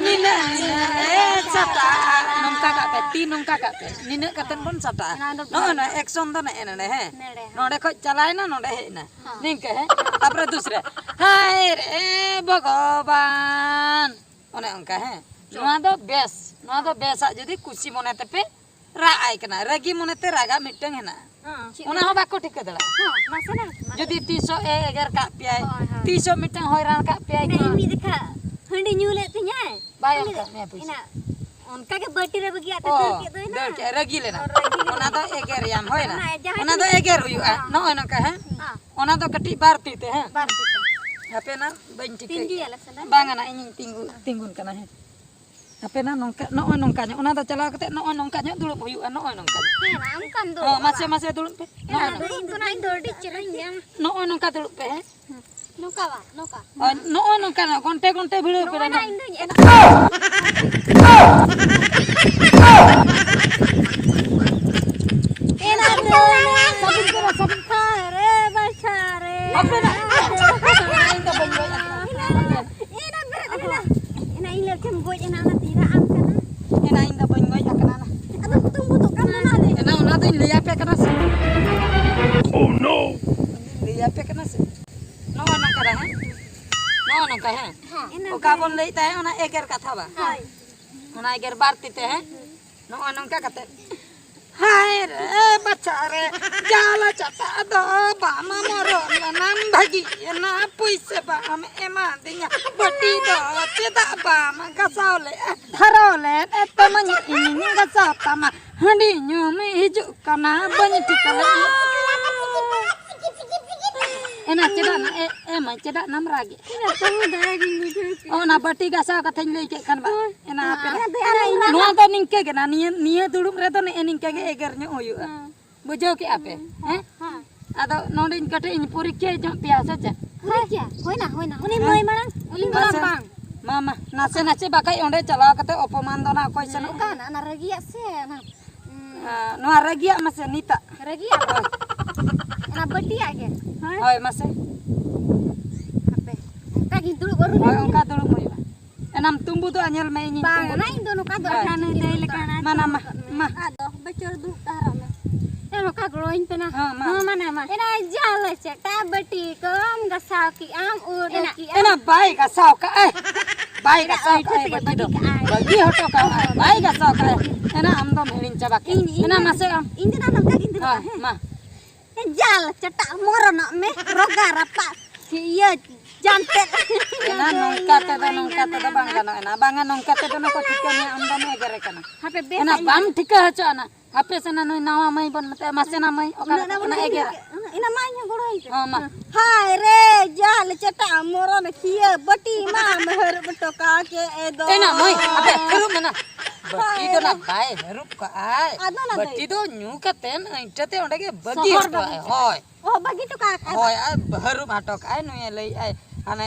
ᱱᱤᱱᱟᱹᱜ ᱱᱤᱱᱟᱹᱜ ᱞᱮ ᱥᱟᱴᱟᱜᱼᱟ᱾ ᱱᱚᱝᱠᱟ ᱠᱟᱜ ᱯᱮ, ᱛᱤ ᱱᱚᱝᱠᱟ ᱠᱟᱜ ᱯᱮ, ᱱᱤᱱᱟᱹᱜ ᱠᱟᱛᱮ ᱵᱚᱱ ᱥᱟᱴᱟᱜᱼᱟ᱾ ᱱᱚᱜᱼᱚᱭ ᱱᱚᱣᱟ ᱮᱠᱥᱚᱱ ᱫᱚ ᱱᱮᱜᱼᱮ ᱱᱚᱰᱮ, ᱦᱮᱸ? ᱱᱚᱰᱮ, ᱦᱮᱸ᱾ ᱱᱚᱰᱮ ᱠᱷᱚᱡ ᱪᱟᱞᱟᱣᱮᱱᱟ, ᱱᱚᱰᱮ ᱦᱮᱡ ᱮᱱᱟ᱾ ᱦᱮᱸ᱾ ᱱᱤᱝᱠᱟᱹ, ᱦᱮᱸ? ᱛᱟᱯᱚᱨᱮ ᱫᱩᱥᱨᱟ, ᱦᱟᱭ ᱨᱮ ᱵᱷᱚᱜᱚᱵᱟᱱ, ᱚᱱᱮ ᱚᱱᱠᱟ, ᱦᱮᱸ? ᱱᱚᱣᱟ ᱫᱚ ᱵᱮᱥ, ᱱᱚᱣᱟ ᱫᱚ ᱵᱮᱥᱟᱜ ᱡᱩᱫᱤ ᱠᱩᱥᱤ ᱢᱚᱱᱮ ᱛᱮᱯᱮ ᱨᱟᱜ ᱟᱭ ᱠᱟᱱᱟ, ᱨᱟᱹᱜᱤ ᱢᱚᱱᱮᱛᱮ ᱨᱟᱜᱟᱜ ᱢᱤᱫᱴᱟᱝ ᱦᱮᱱᱟᱜᱼᱟ᱾ ᱦᱮᱸ᱾ ᱚᱱᱟ ᱦᱚᱸ ᱵᱟᱠᱚ ᱴᱷᱤᱠᱟᱹ ᱫᱟᱲᱮᱭᱟᱜᱼᱟ᱾ ᱦᱮᱸ, ᱢᱟᱥᱮ ᱱᱟ, ᱢᱟᱥᱮ᱾ ᱡᱩᱫᱤ ᱛᱤᱥᱚᱜ ᱮ ᱮᱜᱮᱨ ᱠᱟᱜ ᱯᱮᱭᱟᱭ, ᱦᱳᱭ, ᱦᱳᱭ᱾ ᱛᱤᱥᱚᱜ ᱢᱤᱫᱴᱟᱝ ᱦᱚᱭᱨᱟᱱ ᱠᱟᱜ ᱯᱮᱭᱟᱭ, ᱤᱱᱟᱹ ᱢᱤᱫ ᱡᱚᱠᱷᱟ ᱦᱟᱺᱰᱤ ᱧᱩ ᱞᱮᱫ ᱛᱤᱧᱟᱭ᱾ ᱵᱟᱭ ᱮᱢ ᱠᱟᱜ ᱢᱮᱭᱟ ᱯᱩᱭᱥᱟᱹ᱾ ᱤᱱᱟ ᱚᱱᱠᱟ ᱜᱮ ᱵᱟᱹᱴᱤ ᱨᱮ ᱵᱟᱹᱜᱤᱭᱟᱜ ᱛᱮ ᱚ, ᱫᱟᱹᱲ ᱠᱮᱫ ᱫᱚᱭ ᱱᱟ᱾ ᱫᱟᱹᱲ ᱠᱮᱫ, ᱨᱟᱹᱜᱤ ᱞᱮᱱᱟ᱾ ᱨᱟᱹᱜᱤ ᱞᱮᱱᱟ᱾ ᱚᱱᱟ ᱫᱚ ᱮᱜᱮᱨ ᱭᱟᱢ, ᱦᱳᱭ ᱱᱟ? ᱚᱱᱟ ᱡᱟᱦᱟᱸᱭ ᱚᱱᱟ ᱫᱚ ᱴᱷᱮᱱ ᱮᱜᱮᱨ ᱦᱩᱭᱩᱜᱼᱟ, ᱦᱮᱸ᱾ ᱱᱚᱜᱼᱚᱭ ᱱᱚᱝᱠᱟ, ᱦᱮᱸ? ᱦᱮᱸ᱾ ᱚᱱᱟ ᱫᱚ ᱠᱟᱹᱴᱤᱡ ᱵᱟᱨ ᱛᱤ ᱛᱮ, ᱦᱮᱸ? ᱵᱟᱨ ᱛᱤ ᱛᱮ᱾ ᱦᱟᱯᱮ ᱱᱟ, ᱵᱟᱹᱧ ᱴᱷᱤᱠᱟᱹᱭᱮᱫ᱾ ᱛᱤᱸᱜᱩᱭᱟᱞᱮ ᱥᱮ ᱱᱟ? ᱵᱟᱝᱟ ᱱᱟ, ᱤᱧᱤᱧ ᱛᱤᱸᱜᱩ, ᱛᱤᱸᱜᱩᱱ ᱠᱟᱱᱟ, ᱦᱮᱸ᱾ ᱦᱟᱯᱮ ᱱᱟ, ᱱᱚᱝᱠᱟ, ᱱᱚᱜᱼᱚᱭ ᱱᱚᱝᱠᱟ ᱧᱚᱜ, ᱚᱱᱟ ᱫᱚ ᱪᱟᱞᱟᱣ ᱠᱟᱛᱮ ᱱᱚᱜᱼᱚᱭ ᱱᱚᱝᱠᱟ ᱧᱚᱜ ᱫᱩᱲᱩᱵ ᱦᱩᱭᱩᱜᱼᱟ, ᱱᱚᱜᱼᱚᱭ ᱱᱚᱝᱠᱟ ᱧᱚᱜ᱾ ᱦᱮᱸ, ᱟᱢ ᱠᱟᱱ ᱫᱚ ᱦᱚᱸ, ᱢᱟᱥᱮ, ᱵᱟᱵᱟ᱾ ᱢᱟᱥᱮ ᱫᱩᱲᱩᱵ ᱯᱮ᱾ ᱦᱮᱸ, ᱱᱚᱜᱼᱚᱭ ᱟᱫᱚ ᱱᱚᱝᱠᱟ᱾ ᱤᱧ ᱫᱚ ᱱᱟᱜ ᱤᱧ ᱫᱚ ᱟᱹᱰᱤ ᱪᱮᱦᱨᱟᱧ ᱧᱟᱢᱟ᱾ ᱱᱚᱜᱼᱚᱭ ᱱᱚᱝᱠᱟ ᱫᱩᱲᱩᱵ ᱯᱮ, ᱦᱮᱸ᱾ ᱱᱚᱝᱠᱟ ᱵᱟ, ᱱᱚᱝᱠᱟ᱾ ᱦᱳᱭ, ᱱᱚᱜᱼᱚᱭ ᱱᱚᱝᱠᱟ ᱱᱚᱜ, ᱜᱷᱚᱱᱴᱮ ᱜᱷᱚᱱᱴᱮ ᱵᱷᱤᱲᱟᱹᱣ ᱯᱮ ᱱᱚᱜᱼᱚᱭ ᱱᱟ ᱱᱚᱝᱠᱟ᱾ ᱤᱧ ᱫᱚᱧ ᱮᱱ- ᱮᱱᱟ ᱨᱮ, ᱥᱟᱵᱚᱱ ᱠᱚ, ᱥᱟᱵᱚᱱ᱾ ᱦᱟᱭ ᱨᱮ, ᱵᱟᱪᱷᱟ ᱨᱮ᱾ ᱦᱟᱯᱮ ᱱᱟ᱾ ᱤᱧ ᱫᱚ ᱵᱟᱹᱧ ᱜᱚᱡ ᱟᱠᱟᱱᱟ᱾ ᱮᱱᱟ ᱵᱮᱨᱮᱫ ᱮᱱᱟ᱾ ᱮᱱᱟ ᱤᱧ ᱞᱟᱹᱭ ᱠᱮᱫ ᱜᱚᱡ ᱮᱱᱟ, ᱚᱱᱟ ᱛᱤᱧ ᱨᱟᱜ ᱟᱢ ᱠᱟᱱᱟ᱾ ᱮᱱᱟ ᱤᱧ ᱫᱚ ᱵᱟᱹᱧ ᱜᱚᱡ ᱟᱠᱟᱱᱟ ᱱᱟ᱾ ᱟᱫᱚ ᱦᱩᱛᱩᱢ ᱦᱩᱛᱩᱜ ᱠᱟᱱ ᱫᱚ ᱱᱟ ᱞᱟᱹᱭ ᱢᱮ᱾ ᱮᱱᱟ ᱚᱱᱟ ᱫᱚᱧ ᱞᱟᱹᱭ ᱟᱯᱮ ᱠᱟᱱᱟ ᱥᱮ᱾ Oh no! ᱞᱟᱹᱭ ᱟᱯᱮ ᱠᱟᱱᱟ ᱥᱮ᱾ ᱱᱚᱜᱼᱚ ᱱᱚᱝᱠᱟ ᱫᱚ, ᱦᱮᱸ? ᱱᱚᱜᱼᱚ ᱱᱚᱝᱠᱟ, ᱦᱮᱸ? ᱦᱮᱸ᱾ ᱚᱠᱟ ᱵᱚᱱ ᱞᱟᱹᱭᱮᱫ ᱛᱟᱦᱮᱸ, ᱚᱱᱟ ᱮᱜᱮᱨ ᱠᱟᱛᱷᱟ ᱵᱟ? ᱦᱳᱭ᱾ ᱚᱱᱟ ᱮᱜᱮᱨ ᱵᱟᱨ ᱛᱤ ᱛᱮ, ᱦᱮᱸ? ᱱᱚᱜᱼᱚ ᱱᱚᱝᱠᱟ ᱠᱟᱛᱮ᱾ ᱦᱟᱭ ᱨᱮ ᱵᱟᱪᱷᱟ ᱨᱮ, ᱡᱟᱞᱟ ᱪᱟᱴᱟ ᱫᱚ ᱵᱟᱢ ᱢᱚᱨᱚᱱ ᱞᱮᱱᱟᱢ ᱵᱷᱟᱹᱜᱤᱭᱮᱱᱟ, ᱯᱩᱭᱥᱟᱹ ᱵᱟᱢ ᱮᱢᱟᱫᱤᱧᱟ, ᱵᱟᱹᱴᱤ ᱫᱚ ᱪᱮᱫᱟᱜ ᱵᱟᱢ ᱜᱷᱟᱥᱟᱣ ᱞᱮᱫᱼᱟ? ᱫᱷᱟᱨᱟᱣ ᱞᱮᱫ ᱛᱟᱢᱟᱧ ᱤᱧᱤᱧ ᱜᱷᱟᱥᱟᱣ ᱛᱟᱢᱟ, ᱦᱟᱺᱰᱤ ᱧᱩᱢ ᱦᱤᱡᱩᱜ ᱠᱟᱱᱟ, ᱵᱟᱹᱧ ᱴᱷᱤᱠᱟᱹ ᱞᱮᱫ᱾ ᱮᱱᱟ ᱪᱮᱫᱟᱜ ᱱᱟ, ᱮ, ᱮ ᱢᱟᱹᱭ, ᱪᱮᱫᱟᱜ ᱱᱟᱢ ᱨᱟᱜᱮᱫ? ᱤᱧᱟᱹᱜ ᱛᱟᱹᱦᱩ ᱫᱟᱭᱟ ᱜᱤᱧ ᱵᱩᱡᱷᱟᱹᱣ ᱠᱮᱫᱟ᱾ ᱚ, ᱚᱱᱟ ᱵᱟᱹᱴᱤ ᱜᱟᱥᱟᱣ ᱠᱟᱛᱷᱟᱧ ᱞᱟᱹᱭ ᱠᱮᱫ ᱠᱷᱟᱱ ᱵᱟ᱾ ᱦᱳᱭ᱾ ᱮᱱᱟ ᱟᱯᱮ ᱦᱮᱸ, ᱫᱚ᱾ ᱟᱫᱚ ᱮᱱᱟ ᱤᱧ ᱱᱚᱣᱟ ᱫᱚ ᱱᱤᱝᱠᱟᱹ ᱜᱮ ᱱᱟ, ᱱᱤᱭᱟᱹ, ᱱᱤᱭᱟᱹ ᱫᱩᱲᱩᱵ ᱨᱮᱫᱚ ᱱᱮᱜᱼᱮ ᱱᱤᱝᱠᱟᱹ ᱜᱮ ᱮᱜᱮᱨ ᱧᱚᱜ ᱦᱩᱭᱩᱜᱼᱟ᱾ ᱦᱮᱸ᱾ ᱵᱩᱡᱷᱟᱹᱣ ᱠᱮᱜᱼᱟ ᱯᱮ? ᱦᱮᱸ? ᱦᱮᱸ᱾ ᱟᱫᱚ ᱱᱚᱰᱮᱧ ᱠᱟᱹᱴᱤᱡ ᱤᱧ ᱯᱚᱨᱤᱪᱚᱭ ᱧᱚᱜ ᱯᱮᱭᱟ ᱥᱮ ᱪᱮᱫ? ᱦᱳᱭ ᱠᱮᱭᱟ, ᱦᱳᱭᱱᱟ, ᱦᱳᱭᱱᱟ᱾ ᱩᱱᱤ ᱦᱮᱸ᱾ ᱢᱟᱹᱭ ᱢᱟᱲᱟᱝ, ᱩᱱᱤ ᱢᱟᱹᱭ ᱢᱟᱥᱮ, ᱢᱟᱲᱟᱝ᱾ ᱢᱟ, ᱢᱟ, ᱱᱟᱥᱮ, ᱱᱟᱥᱮ ᱵᱟᱠᱷᱟᱡ ᱚᱸᱰᱮ ᱪᱟᱞᱟᱣ ᱠᱟᱛᱮ ᱚᱯᱚᱢᱟᱱ ᱫᱚ ᱱᱟᱜ ᱚᱠᱚᱭ ᱥᱮᱱᱚᱜ ᱚᱠᱟ ᱠᱟᱱᱟ? ᱱᱟ-, ᱚᱱᱟ ᱨᱟᱹᱜᱤᱭᱟᱜ ᱥᱮ ᱚᱱᱟ, ᱩᱸ, ᱟ, ᱱᱚᱣᱟ ᱨᱟᱹᱜᱤᱭᱟᱜ ᱢᱟᱥᱮ ᱱᱤᱛᱟᱜ᱾ ᱨᱟᱹᱜᱤᱭᱟᱜ? ᱦᱳᱭ᱾ ᱚᱱᱟ ᱵᱟᱹᱴᱤᱭᱟᱜ ᱜᱮ? ᱦᱳᱭ᱾ ᱦᱳᱭ, ᱢᱟᱥᱮ᱾ ᱦᱟᱯᱮ, ᱚᱱᱠᱟ ᱜᱤᱧ ᱫᱩᱲᱩᱵ ᱟᱹᱨᱩ ᱦᱳᱭ, ᱞᱮᱱ ᱜᱮ᱾ ᱚᱱᱠᱟ ᱫᱩᱲᱩᱵ ᱦᱩᱭᱩᱜᱼᱟ᱾ ᱮᱱᱟᱢ ᱛᱩᱢᱵᱩ ᱫᱚ ᱧᱮᱞ ᱢᱮ, ᱤᱧᱤᱧ ᱵᱟᱝ, ᱛᱩᱢᱵᱩ ᱚᱱᱟ ᱫᱚ᱾ ᱤᱧ ᱫᱚ ᱱᱚᱝᱠᱟ ᱫᱚ ᱦᱳᱭ᱾ ᱟᱨ ᱪᱮᱫ ᱤᱧ ᱫᱩᱲᱩᱵ ᱠᱟᱜᱼᱟ? ᱢᱟ, ᱢᱟ, ᱢᱟ᱾ ᱟᱫᱚ ᱵᱟᱹᱪᱚᱨ ᱫᱩᱲᱩᱵ ᱛᱟᱦᱟᱨᱚᱜ ᱢᱮ᱾ ᱮ, ᱱᱚᱝᱠᱟ ᱜᱚᱲᱚᱧ ᱯᱮ ᱱᱟ᱾ ᱦᱮᱸ, ᱢᱟ᱾ ᱦᱮᱸ, ᱢᱟᱱᱮ, ᱢᱟ᱾ ᱮᱱᱟ ᱡᱟᱞᱮ ᱪᱮᱴᱟ ᱵᱟᱹᱴᱤ ᱠᱚᱢ ᱜᱟᱥᱟᱣ ᱠᱮᱜᱼᱟᱢ, ᱩᱨ ᱮᱱᱟ, ᱠᱮᱜᱼᱟᱢ᱾ ᱮᱱᱟ ᱵᱟᱭ ᱜᱟᱥᱟᱣ ᱠᱟᱜᱼᱟᱭ᱾ ᱵᱟᱭ ᱮᱱᱟ ᱜᱟᱥᱟᱣ ᱟᱹᱭᱴᱷᱟᱹ ᱠᱟᱜᱼᱟᱭ ᱛᱮᱜᱮ ᱵᱟᱹᱴᱤ ᱫᱚ᱾ ᱵᱟᱹᱜᱤ ᱠᱟᱜᱼᱟᱭ᱾ ᱵᱟᱹᱜᱤ ᱦᱚᱴᱚ ᱠᱟᱜᱼᱟᱭ᱾ ᱵᱟᱭ ᱜᱟᱥᱟᱣ ᱠᱟᱜᱼᱟᱭ᱾ ᱮᱱᱟ ᱟᱢ ᱫᱚᱢ ᱦᱤᱲᱤᱧ ᱪᱟᱵᱟ ᱠᱮᱫ᱾ ᱤᱧ, ᱤᱧ ᱮᱱᱟ ᱫᱚ, ᱢᱟᱥᱮ ᱟᱢ᱾ ᱤᱧ ᱫᱚ ᱱᱟ ᱱᱚᱝᱠᱟ ᱜᱤᱧ ᱫᱩᱲᱩᱵᱼᱟ, ᱦᱳᱭ, ᱦᱮᱸ᱾ ᱢᱟ᱾ ᱡᱟᱞ ᱪᱟᱴᱟᱜ ᱢᱚᱨᱚᱱᱚᱜ ᱢᱮ, ᱨᱚᱜᱟ ᱨᱟᱯᱟᱜ, ᱤᱭᱟᱹ, ᱡᱟᱱᱛᱮᱫ᱾ ᱮᱱᱟ ᱱᱚᱝᱠᱟ ᱛᱮᱫᱚ, ᱱᱚᱝᱠᱟ ᱛᱮᱫᱚ ᱵᱟᱝ ᱜᱟᱱᱚᱜᱼᱟ᱾ ᱮᱱᱟ ᱵᱟᱝᱟ, ᱱᱚᱝᱠᱟ ᱛᱮᱫᱚ ᱱᱩᱠᱩ ᱴᱷᱤᱠᱟᱹ ᱢᱮᱭᱟ, ᱟᱢ ᱫᱚᱢ ᱮᱜᱮᱨᱮ ᱠᱟᱱᱟ᱾ ᱦᱟᱯᱮ, ᱵᱮᱥ ᱮᱱᱟ ᱟᱹᱧ ᱵᱟᱢ ᱢᱮ᱾ ᱴᱷᱤᱠᱟᱹ ᱦᱚᱪᱚᱜᱼᱟ ᱱᱟ᱾ ᱦᱟᱯᱮ ᱥᱮ ᱱᱟ ᱱᱩᱭ ᱱᱟᱣᱟ ᱢᱟᱹᱭ ᱵᱚᱱ ᱢᱮᱛᱟᱭᱟ, ᱢᱟᱥᱮ ᱱᱟ ᱢᱟᱹᱭ, ᱚᱠᱟ ᱩᱱᱟᱹᱜ ᱞᱮᱠᱟ ᱱᱟ ᱠᱟᱱᱟ ᱵᱚᱱ ᱮᱜᱮᱨᱟ? ᱩᱱᱟᱹᱜ, ᱮᱱᱟ ᱢᱟ ᱤᱧ ᱦᱚᱸ ᱜᱚᱲᱚ ᱟᱹᱧ ᱯᱮ᱾ ᱦᱚᱸ, ᱢᱟ᱾ ᱦᱟᱭ ᱨᱮ, ᱡᱟᱞ ᱪᱟᱴᱟᱜ ᱢᱚᱨᱚᱱ ᱠᱷᱤᱭᱟᱹ ᱵᱟᱹᱴᱤ ᱢᱟ ᱢᱮᱦᱮᱨ ᱵᱚᱴᱚ ᱠᱟ ᱠᱮ ᱮ ᱫᱚ᱾ ᱮᱱᱟ ᱢᱟᱹᱭ, ᱦᱟᱯᱮ, ᱦᱟᱹᱨᱩᱵ ᱢᱮ ᱱᱟ᱾ ᱵᱟᱹᱴᱤ ᱫᱚ ᱱᱟ ᱵᱟᱭ ᱦᱟᱹᱨᱩᱵ ᱠᱟᱜᱼᱟᱭ᱾ ᱟᱫᱚ ᱱᱟ ᱵᱟᱹᱴᱤ ᱫᱟᱹᱭ᱾ ᱫᱚ ᱧᱩ ᱠᱟᱛᱮᱱ ᱤᱱᱴᱟᱹ ᱛᱮ ᱚᱸᱰᱮ ᱜᱮ ᱵᱟᱹᱜᱤ ᱥᱚᱦᱚᱨ ᱦᱚᱴᱚ ᱵᱟᱹᱜᱤ ᱟᱭ᱾ ᱦᱳᱭ᱾ ᱚ, ᱵᱟᱹᱜᱤ ᱦᱚᱴᱚ ᱠᱟᱜ ᱟᱭ᱾ ᱦᱳᱭ, ᱟᱨ ᱦᱟᱹᱨᱩᱵ ᱦᱚᱴᱚ ᱠᱟᱜ ᱟᱭ, ᱱᱩᱭᱮ ᱞᱟᱹᱭᱮᱫ ᱟᱭ, ᱦᱟᱱᱮ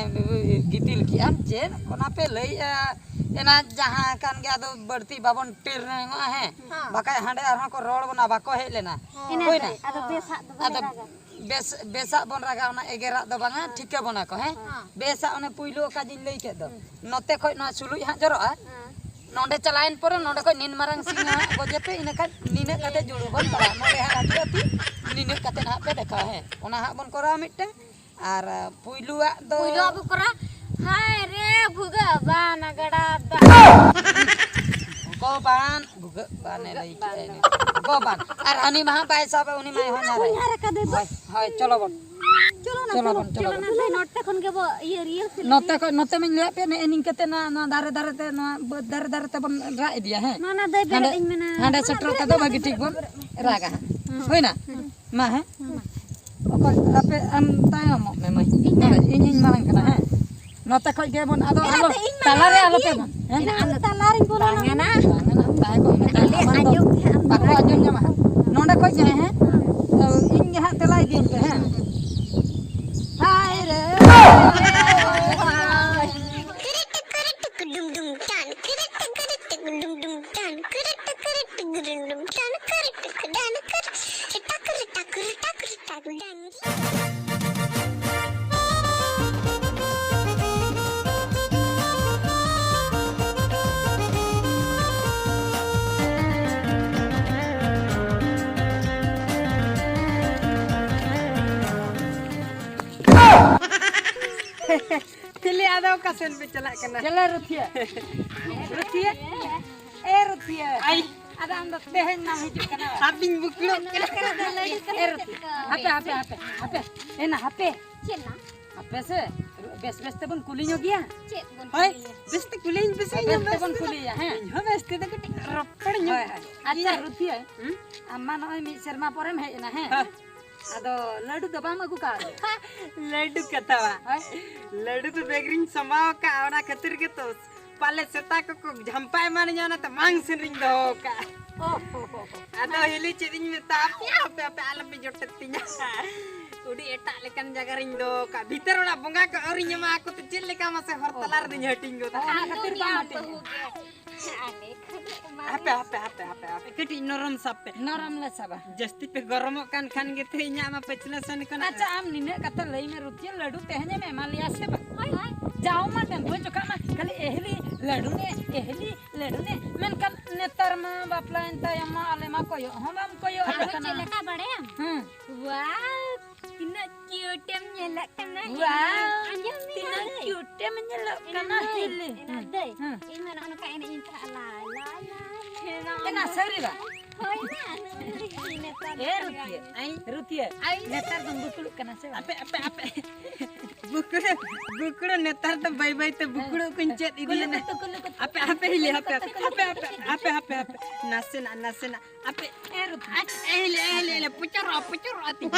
ᱜᱤᱛᱤᱞ ᱠᱮᱜᱼᱟᱢ ᱪᱮᱫ? ᱚᱱᱟ ᱯᱮ ᱞᱟᱹᱭᱮᱫᱼᱟ, ᱮᱱᱟ ᱡᱟᱦᱟᱸ ᱠᱟᱱ ᱜᱮ, ᱟᱫᱚ ᱵᱟᱹᱲᱛᱤ ᱵᱟᱵᱚᱱ ᱴᱤᱨ ᱨᱮᱸᱜᱚᱜᱼᱟ, ᱦᱮᱸ? ᱦᱮᱸ᱾ ᱵᱟᱠᱷᱟᱡ ᱦᱟᱸᱰᱮ ᱟᱨᱦᱚᱸ ᱠᱚ ᱨᱚᱲ ᱵᱚᱱᱟ, ᱵᱟᱠᱚ ᱦᱮᱡ ᱞᱮᱱᱟ᱾ ᱦᱮᱸ᱾ ᱦᱳᱭ ᱱᱟ? ᱟᱫᱚ ᱵᱮᱥᱟᱜ ᱫᱚ ᱵᱟᱞᱮ ᱟᱫᱚ ᱨᱟᱜᱟ᱾ ᱵᱮᱥ, ᱵᱮᱥᱟᱜ ᱵᱚᱱ ᱨᱟᱜᱟ, ᱚᱱᱟ ᱮᱜᱮᱨᱟᱜ ᱫᱚ ᱵᱟᱝᱟ, ᱦᱮᱸ᱾ ᱴᱷᱤᱠᱟᱹ ᱵᱚᱱᱟ ᱠᱚ, ᱦᱮᱸ? ᱦᱮᱸ᱾ ᱵᱮᱥᱟᱜ ᱚᱱᱮ ᱯᱩᱭᱞᱩ ᱚᱠᱟ ᱡᱤᱧ ᱞᱟᱹᱭ ᱠᱮᱫ ᱫᱚ, ᱦᱮᱸ᱾ ᱱᱚᱛᱮ ᱠᱷᱚᱡ ᱱᱚᱣᱟ ᱥᱩᱞᱩᱡ ᱦᱟᱸᱜ ᱡᱚᱨᱚᱜᱼᱟ, ᱦᱮᱸ᱾ ᱱᱚᱰᱮ ᱪᱟᱞᱟᱣᱮᱱ ᱯᱚᱨᱮ ᱱᱚᱰᱮ ᱠᱷᱚᱡ ᱱᱤᱱ ᱢᱟᱨᱟᱝ ᱥᱤᱧ ᱦᱟᱸᱜ ᱜᱚᱡᱮ ᱯᱮ, ᱤᱱᱟᱹ ᱠᱷᱟᱡ ᱱᱤᱱᱟᱹᱜ ᱠᱟᱛᱮ ᱡᱩᱲᱩ ᱵᱚᱱ ᱯᱟᱲᱟᱜᱼᱟ᱾ ᱱᱚᱰᱮ ᱦᱟᱸᱜ ᱦᱤᱡᱩᱜᱼᱟ ᱛᱤ, ᱱᱤᱱᱟᱹᱜ ᱠᱟᱛᱮ ᱦᱟᱸᱜ ᱯᱮ ᱫᱮᱠᱷᱟᱣᱟ, ᱦᱮᱸ᱾ ᱚᱱᱟ ᱦᱟᱸᱜ ᱵᱚᱱ ᱠᱚᱨᱟᱣᱟ ᱢᱤᱫᱴᱟᱝ᱾ ᱟᱨ, ᱟ, ᱯᱩᱭᱞᱩᱣᱟᱜ ᱫᱚ ᱯᱩᱭᱞᱩᱣᱟᱜ ᱵᱚ ᱠᱚᱨᱟᱣᱟ, ᱦᱟᱭ ᱨᱮ ᱵᱷᱩᱜᱟᱹᱜ ᱵᱟᱱ ᱜᱟᱰᱟ ᱫᱟᱜ᱾ ᱜᱚᱵᱟᱱ, ᱵᱷᱩᱜᱟᱹᱜ ᱵᱟᱱ ᱮ ᱞᱟᱹᱭ ᱠᱮᱜᱼᱟ ᱤᱱᱟᱹ᱾ ᱜᱚᱵᱟᱱ᱾ ᱟᱨ ᱦᱟᱹᱱᱤ ᱢᱟ ᱦᱟᱸᱜ ᱵᱟᱭ ᱥᱟᱵᱟ, ᱩᱱᱤ ᱢᱟᱭ ᱦᱚᱧᱦᱟᱨ ᱟᱭ᱾ ᱦᱚᱧᱦᱟᱨ ᱟᱠᱟᱫᱮ ᱫᱚ᱾ ᱦᱳᱭ, ᱦᱳᱭ, ᱪᱚᱞᱚ ᱵᱚᱱ᱾ ᱪᱚᱞᱚ ᱱᱟ, ᱪᱚᱞᱚ ᱪᱚᱞᱚ, ᱵᱚᱱ, ᱪᱚᱞᱚ ᱪᱚᱞᱚ ᱵᱚᱱ᱾ ᱱᱟ, ᱱᱚᱛᱮ ᱠᱷᱚᱱ ᱜᱮ ᱵᱚ ᱤᱭᱟᱹ ᱨᱤᱦᱟᱨᱥᱮᱞ ᱱᱚᱛᱮ ᱞᱮᱜᱮ᱾ ᱠᱷᱚᱱ, ᱱᱚᱛᱮ ᱢᱟᱧ ᱞᱟᱹᱭᱟᱫ ᱯᱮᱭᱟ, ᱱᱮᱜᱼᱮ ᱱᱤᱝᱠᱟᱹ ᱛᱮ ᱱᱚᱣᱟ ᱫᱟᱨᱮ ᱫᱟᱨᱮ ᱛᱮ, ᱱᱚᱣᱟ ᱵᱟᱹᱫᱽ ᱫᱟᱨᱮ ᱫᱟᱨᱮ ᱛᱮᱵᱚᱱ ᱨᱟᱜ ᱤᱫᱤᱭᱟ, ᱦᱮᱸ? ᱢᱟ, ᱚᱱᱟ ᱫᱚᱭ ᱵᱮᱨᱮᱫ ᱦᱟᱸᱰᱮ, ᱤᱧ ᱢᱮᱱᱟ᱾ ᱦᱟᱸᱰᱮ ᱢᱟ, ᱥᱮᱴᱮᱨᱚᱜ ᱵᱮᱨᱮᱫ ᱛᱮᱫᱚ ᱢᱮ, ᱵᱷᱟᱹᱜᱤ ᱴᱷᱤᱠ ᱵᱚᱱ ᱵᱮᱨᱮᱫ ᱢᱮ᱾ ᱨᱟᱜᱟ ᱦᱟᱸᱜ᱾ ᱦᱩᱸ᱾ ᱦᱩᱭᱱᱟ? ᱦᱩᱸ᱾ ᱢᱟ, ᱦᱮᱸ? ᱦᱩᱸ᱾ ᱚᱠᱚᱭ ᱟᱯᱮ, ᱟᱢ ᱛᱟᱭᱚᱢᱚᱜ ᱢᱮ ᱢᱟᱹᱭ᱾ ᱤᱧ ᱛᱟᱭᱚᱢ᱾ ᱤᱧᱤᱧ ᱢᱟᱲᱟᱝ ᱠᱟᱱᱟ, ᱦᱮᱸ? ᱱᱚᱛᱮ ᱠᱷᱚᱡ ᱜᱮᱵᱚᱱ, ᱟᱫᱚ ᱮᱱᱟ ᱟᱞᱚ, ᱛᱮ ᱤᱧ ᱢᱟ ᱛᱟᱞᱟᱨᱮ ᱢᱮᱱᱟᱜ ᱟᱞᱚ ᱯᱮ ᱜᱤᱧ᱾ ᱵᱚᱱ, ᱦᱮᱸ? ᱮᱱᱟ ᱟᱢ ᱛᱟᱞᱟᱨᱤᱧ ᱵᱚᱞᱚᱱᱟ᱾ ᱵᱟᱝᱟ ᱱᱟ, ᱵᱟᱝᱟ ᱱᱟ, ᱛᱟᱦᱮᱸ ᱠᱚᱜ ᱢᱮ᱾ ᱟᱞᱮ ᱟᱢᱟᱜ ᱫᱚ ᱟᱸᱡᱚᱢ ᱜᱮ ᱦᱟᱸᱜ ᱵᱟᱠᱚ ᱵᱟᱝ᱾ ᱟᱸᱡᱚᱢ ᱧᱟᱢᱟ ᱦᱟᱸᱜ᱾ ᱱᱚᱰᱮ ᱠᱷᱚᱡ ᱜᱮ, ᱦᱮᱸ? ᱤᱧ ᱜᱮ ᱦᱟᱸᱜ ᱛᱮᱞᱟᱭ ᱫᱤᱧ ᱯᱮ, ᱦᱮᱸ? ᱦᱟᱭ ᱨᱮ᱾ ᱪᱤᱞᱤ ᱟᱫᱚ ᱚᱠᱟ ᱥᱮᱱ ᱯᱮ ᱪᱟᱞᱟᱜ ᱠᱟᱱᱟ? ᱪᱟᱞᱟᱜ ᱨᱩᱛᱷᱤᱭᱟᱹ᱾ ᱨᱩᱛᱷᱤᱭᱟᱹ? ᱮ ᱨᱩᱛᱷᱤᱭᱟᱹ᱾ ᱟᱭ᱾ ᱟᱫᱚ ᱟᱢ ᱫᱚ ᱛᱮᱦᱮᱧ ᱢᱟᱢ ᱦᱤᱡᱩᱜ ᱠᱟᱱᱟ᱾ ᱟᱹᱵᱤᱧ ᱵᱩᱠᱲᱚᱜ ᱠᱟᱱᱟ᱾ ᱮ ᱨᱩᱛᱷᱤᱭᱟᱹ, ᱦᱟᱯᱮ, ᱦᱟᱯᱮ, ᱦᱟᱯᱮ, ᱦᱟᱯᱮ᱾ ᱮ ᱱᱟ, ᱦᱟᱯᱮ᱾ ᱪᱮᱫ ᱱᱟ? ᱦᱟᱯᱮ ᱥᱮ, ᱵᱮᱥ ᱵᱮᱥ ᱛᱮᱵᱚᱱ ᱠᱩᱞᱤ ᱧᱚᱜ ᱜᱮᱭᱟ᱾ ᱪᱮᱫ ᱵᱚᱱ ᱦᱳᱭ, ᱠᱩᱞᱤᱭᱟ? ᱵᱮᱥ ᱛᱮ ᱠᱩᱞᱤᱭᱤᱧ ᱯᱮᱥᱮ, ᱵᱮᱥ ᱤᱧ ᱦᱚᱸ ᱵᱮᱥ ᱛᱮᱵᱚᱱ ᱛᱮ᱾ ᱠᱩᱞᱤᱭᱟ, ᱦᱮᱸ᱾ ᱤᱧ ᱦᱚᱸ ᱵᱮᱥ ᱛᱮᱫᱚ ᱠᱟᱹᱴᱤᱡ ᱨᱚᱯᱚᱲ ᱧᱚᱜ ᱦᱳᱭ, ᱦᱳᱭ᱾ ᱟᱪᱪᱷᱟ, ᱜᱮᱭᱟ᱾ ᱨᱩᱛᱷᱤᱭᱟᱹ, ᱦᱩᱸ? ᱟᱢ ᱢᱟ ᱱᱚᱜᱼᱚᱭ ᱢᱤᱫ ᱥᱮᱨᱢᱟ ᱯᱚᱨᱮᱢ ᱦᱮᱡ ᱮᱱᱟ, ᱦᱮᱸ? ᱦᱮᱸ᱾ ᱟᱫᱚ ᱞᱟᱹᱰᱩ ᱫᱚ ᱵᱟᱢ ᱟᱹᱜᱩ ᱠᱟᱣᱫᱮ? ᱞᱟᱹᱰᱩ ᱠᱟᱛᱷᱟ ᱵᱟ᱾ ᱦᱳᱭ᱾ ᱞᱟᱹᱰᱩ ᱫᱚ ᱵᱮᱜᱽ ᱨᱤᱧ ᱥᱟᱢᱵᱟᱣ ᱟᱠᱟᱫᱼᱟ, ᱚᱱᱟ ᱠᱷᱟᱹᱛᱤᱨ ᱜᱮᱛᱚ᱾ ᱯᱟᱞᱮ ᱥᱮᱛᱟ ᱠᱚᱠᱚ ᱡᱷᱟᱢᱯᱟ ᱮᱢᱟᱱᱤᱧᱟ, ᱚᱱᱟᱛᱮ ᱢᱟᱝ ᱥᱮᱱ ᱨᱤᱧ ᱫᱚᱦᱚ ᱠᱟᱜᱼᱟ᱾ ᱚ, ᱦᱚ, ᱦᱚ, ᱦᱚ᱾ ᱟᱫᱚ ᱦᱤᱞᱤ ᱪᱮᱫ ᱤᱧ ᱢᱮᱛᱟ ᱟᱯᱮᱭᱟ, ᱟᱯᱮ, ᱟᱯᱮ ᱟᱞᱚᱯᱮ ᱡᱚᱴᱮᱫ ᱛᱤᱧᱟ᱾ ᱟᱹᱰᱤ ᱮᱴᱟᱜ ᱞᱮᱠᱟᱱ ᱡᱟᱭᱜᱟ ᱨᱤᱧ ᱫᱚᱦᱚ ᱠᱟᱜᱼᱟ᱾ ᱵᱷᱤᱛᱟᱹᱨ ᱚᱲᱟᱜ ᱵᱚᱸᱜᱟ ᱠᱚ ᱟᱹᱣᱨᱤᱧ ᱮᱢᱟ ᱟᱠᱚ ᱛᱮ ᱪᱮᱫ ᱞᱮᱠᱟ ᱢᱟᱥᱮ ᱦᱚᱨ ᱛᱟᱞᱟ ᱨᱮᱫᱚᱧ ᱦᱟᱹᱴᱤᱧ ᱜᱚᱫᱟ? ᱚᱱᱟ ᱠᱷᱟᱹᱛᱤᱨ ᱵᱟᱢ ᱦᱟᱹᱴᱤᱧᱟ᱾ ᱟᱞᱮ ᱠᱷᱟᱹᱞᱤ ᱮᱢᱟ ᱦᱟᱯᱮ, ᱦᱟᱯᱮ, ᱦᱟᱯᱮ, ᱦᱟᱯᱮ, ᱦᱟᱯᱮ, ᱠᱟᱹᱴᱤᱡ ᱱᱚᱨᱚᱢ ᱥᱟᱵ ᱯᱮ᱾ ᱱᱚᱨᱚᱢ ᱞᱮ ᱥᱟᱵᱟ᱾ ᱡᱟᱹᱥᱛᱤ ᱯᱮ ᱜᱚᱨᱚᱢᱚᱜ ᱠᱟᱱ ᱠᱷᱟᱱ ᱜᱮᱛᱚ ᱤᱧᱟᱜ ᱢᱟ ᱯᱟᱹᱪᱷᱞᱟᱹ ᱥᱮᱱ ᱠᱟᱱᱟ᱾ ᱟᱪᱪᱷᱟ, ᱟᱢ ᱱᱤᱱᱟᱹᱜ ᱠᱟᱛᱷᱟ ᱞᱟᱹᱭ ᱢᱮ, ᱨᱩᱛᱤᱭᱟᱹ, ᱞᱟᱹᱰᱩ ᱛᱮᱦᱮᱧ ᱮᱢ ᱮᱢᱟ ᱞᱮᱭᱟ ᱥᱮ ᱵᱟᱝ? ᱦᱳᱭ, ᱦᱳᱭ᱾ ᱡᱟᱣ ᱢᱟ ᱰᱟᱺᱜᱩᱣᱟᱹ ᱡᱚᱠᱷᱟ ᱢᱟ ᱠᱷᱟᱹᱞᱤ ᱮᱦᱞᱤ ᱞᱟᱹᱰᱩ ᱱᱮ, ᱮᱦᱞᱤ ᱞᱟᱹᱰᱩ ᱱᱮ᱾ ᱢᱮᱱᱠᱷᱟᱱ ᱱᱮᱛᱟᱨ ᱢᱟ ᱵᱟᱯᱞᱟᱭᱮᱱ ᱛᱟᱭᱚᱢ ᱢᱟ ᱟᱞᱮ ᱢᱟ ᱠᱚᱭᱚᱜ ᱦᱚᱸ ᱵᱟᱢ ᱠᱚᱭᱚᱜ ᱟᱞᱮ ᱟᱫᱚ ᱠᱟᱱᱟ᱾ ᱪᱮᱫ ᱞᱮᱠᱟ ᱵᱟᱲᱟᱭᱟᱢ? ᱦᱩᱸ᱾ ᱣᱟᱣ, ᱛᱤᱱᱟᱹᱜ cute ᱮᱢ ᱧᱮᱞᱚᱜ ᱠᱟᱱᱟ, ᱣᱟᱣ, ᱦᱤᱞᱤ᱾ ᱟᱸᱡᱚᱢ ᱢᱮ, ᱛᱤᱱᱟᱹᱜ ᱦᱤᱞᱤ᱾ Cute ᱮᱢ ᱧᱮᱞᱚᱜ ᱮᱱᱟ ᱠᱟᱱᱟ, ᱫᱟᱹᱭ, ᱦᱤᱞᱤ᱾ ᱮᱱᱟ ᱦᱩᱸ, ᱫᱟᱹᱭ, ᱦᱩᱸ᱾ ᱤᱧ ᱢᱟ ᱱᱚᱜᱼᱚ ᱱᱚᱝᱠᱟ ᱮᱱᱮᱡ ᱤᱧ ᱪᱟᱞᱟᱜᱼᱟ, ᱞᱟ, ᱞᱟ, ᱞᱟ, ᱞᱟ᱾ ᱮᱱᱟ ᱥᱟᱹᱨᱤ ᱵᱟ? ᱦᱳᱭ ᱱᱟ, ᱱᱮᱛᱟᱨ ᱮ ᱫᱚ ᱨᱩᱛᱤᱭᱟᱹ, ᱟᱭ᱾ ᱨᱩᱛᱤᱭᱟᱹ, ᱟᱭ᱾ ᱱᱮᱛᱟᱨ ᱫᱚᱢ ᱵᱩᱠᱲᱩᱜ ᱠᱟᱱᱟ ᱥᱮ ᱵᱟᱝ? ᱟᱯᱮ, ᱟᱯᱮ, ᱟᱯᱮ᱾ ᱵᱩᱠᱲᱩ, ᱵᱩᱠᱲᱩ ᱱᱮᱛᱟᱨ ᱫᱚ ᱵᱟᱹᱭ ᱵᱟᱹᱭ ᱛᱮ ᱵᱩᱠᱲᱩᱜ ᱠᱚᱧ ᱪᱮᱫ ᱤᱫᱤᱭᱮᱱᱟ᱾ ᱠᱩᱞᱤ ᱠᱚ, ᱠᱩᱞᱤ ᱠᱚ᱾ ᱟᱯᱮ, ᱟᱯᱮ, ᱦᱤᱞᱤ, ᱟᱯᱮ, ᱟᱯᱮ, ᱟᱯᱮ, ᱟᱯᱮ, ᱟᱯᱮ, ᱟᱯᱮ, ᱟᱯᱮ᱾ ᱱᱟᱥᱮᱱᱟᱜ, ᱱᱟᱥᱮᱱᱟᱜ᱾ ᱟᱯᱮ, ᱮ ᱨᱩᱛᱤ᱾ ᱟᱪ-, ᱮ ᱦᱤᱞᱤ, ᱮ ᱦᱤᱞᱤ, ᱮ ᱦᱤᱞᱤ, ᱯᱩᱪᱩᱨᱚᱜᱼᱟ, ᱯᱩᱪᱩᱨᱚᱜᱼᱟ ᱛᱤᱧ᱾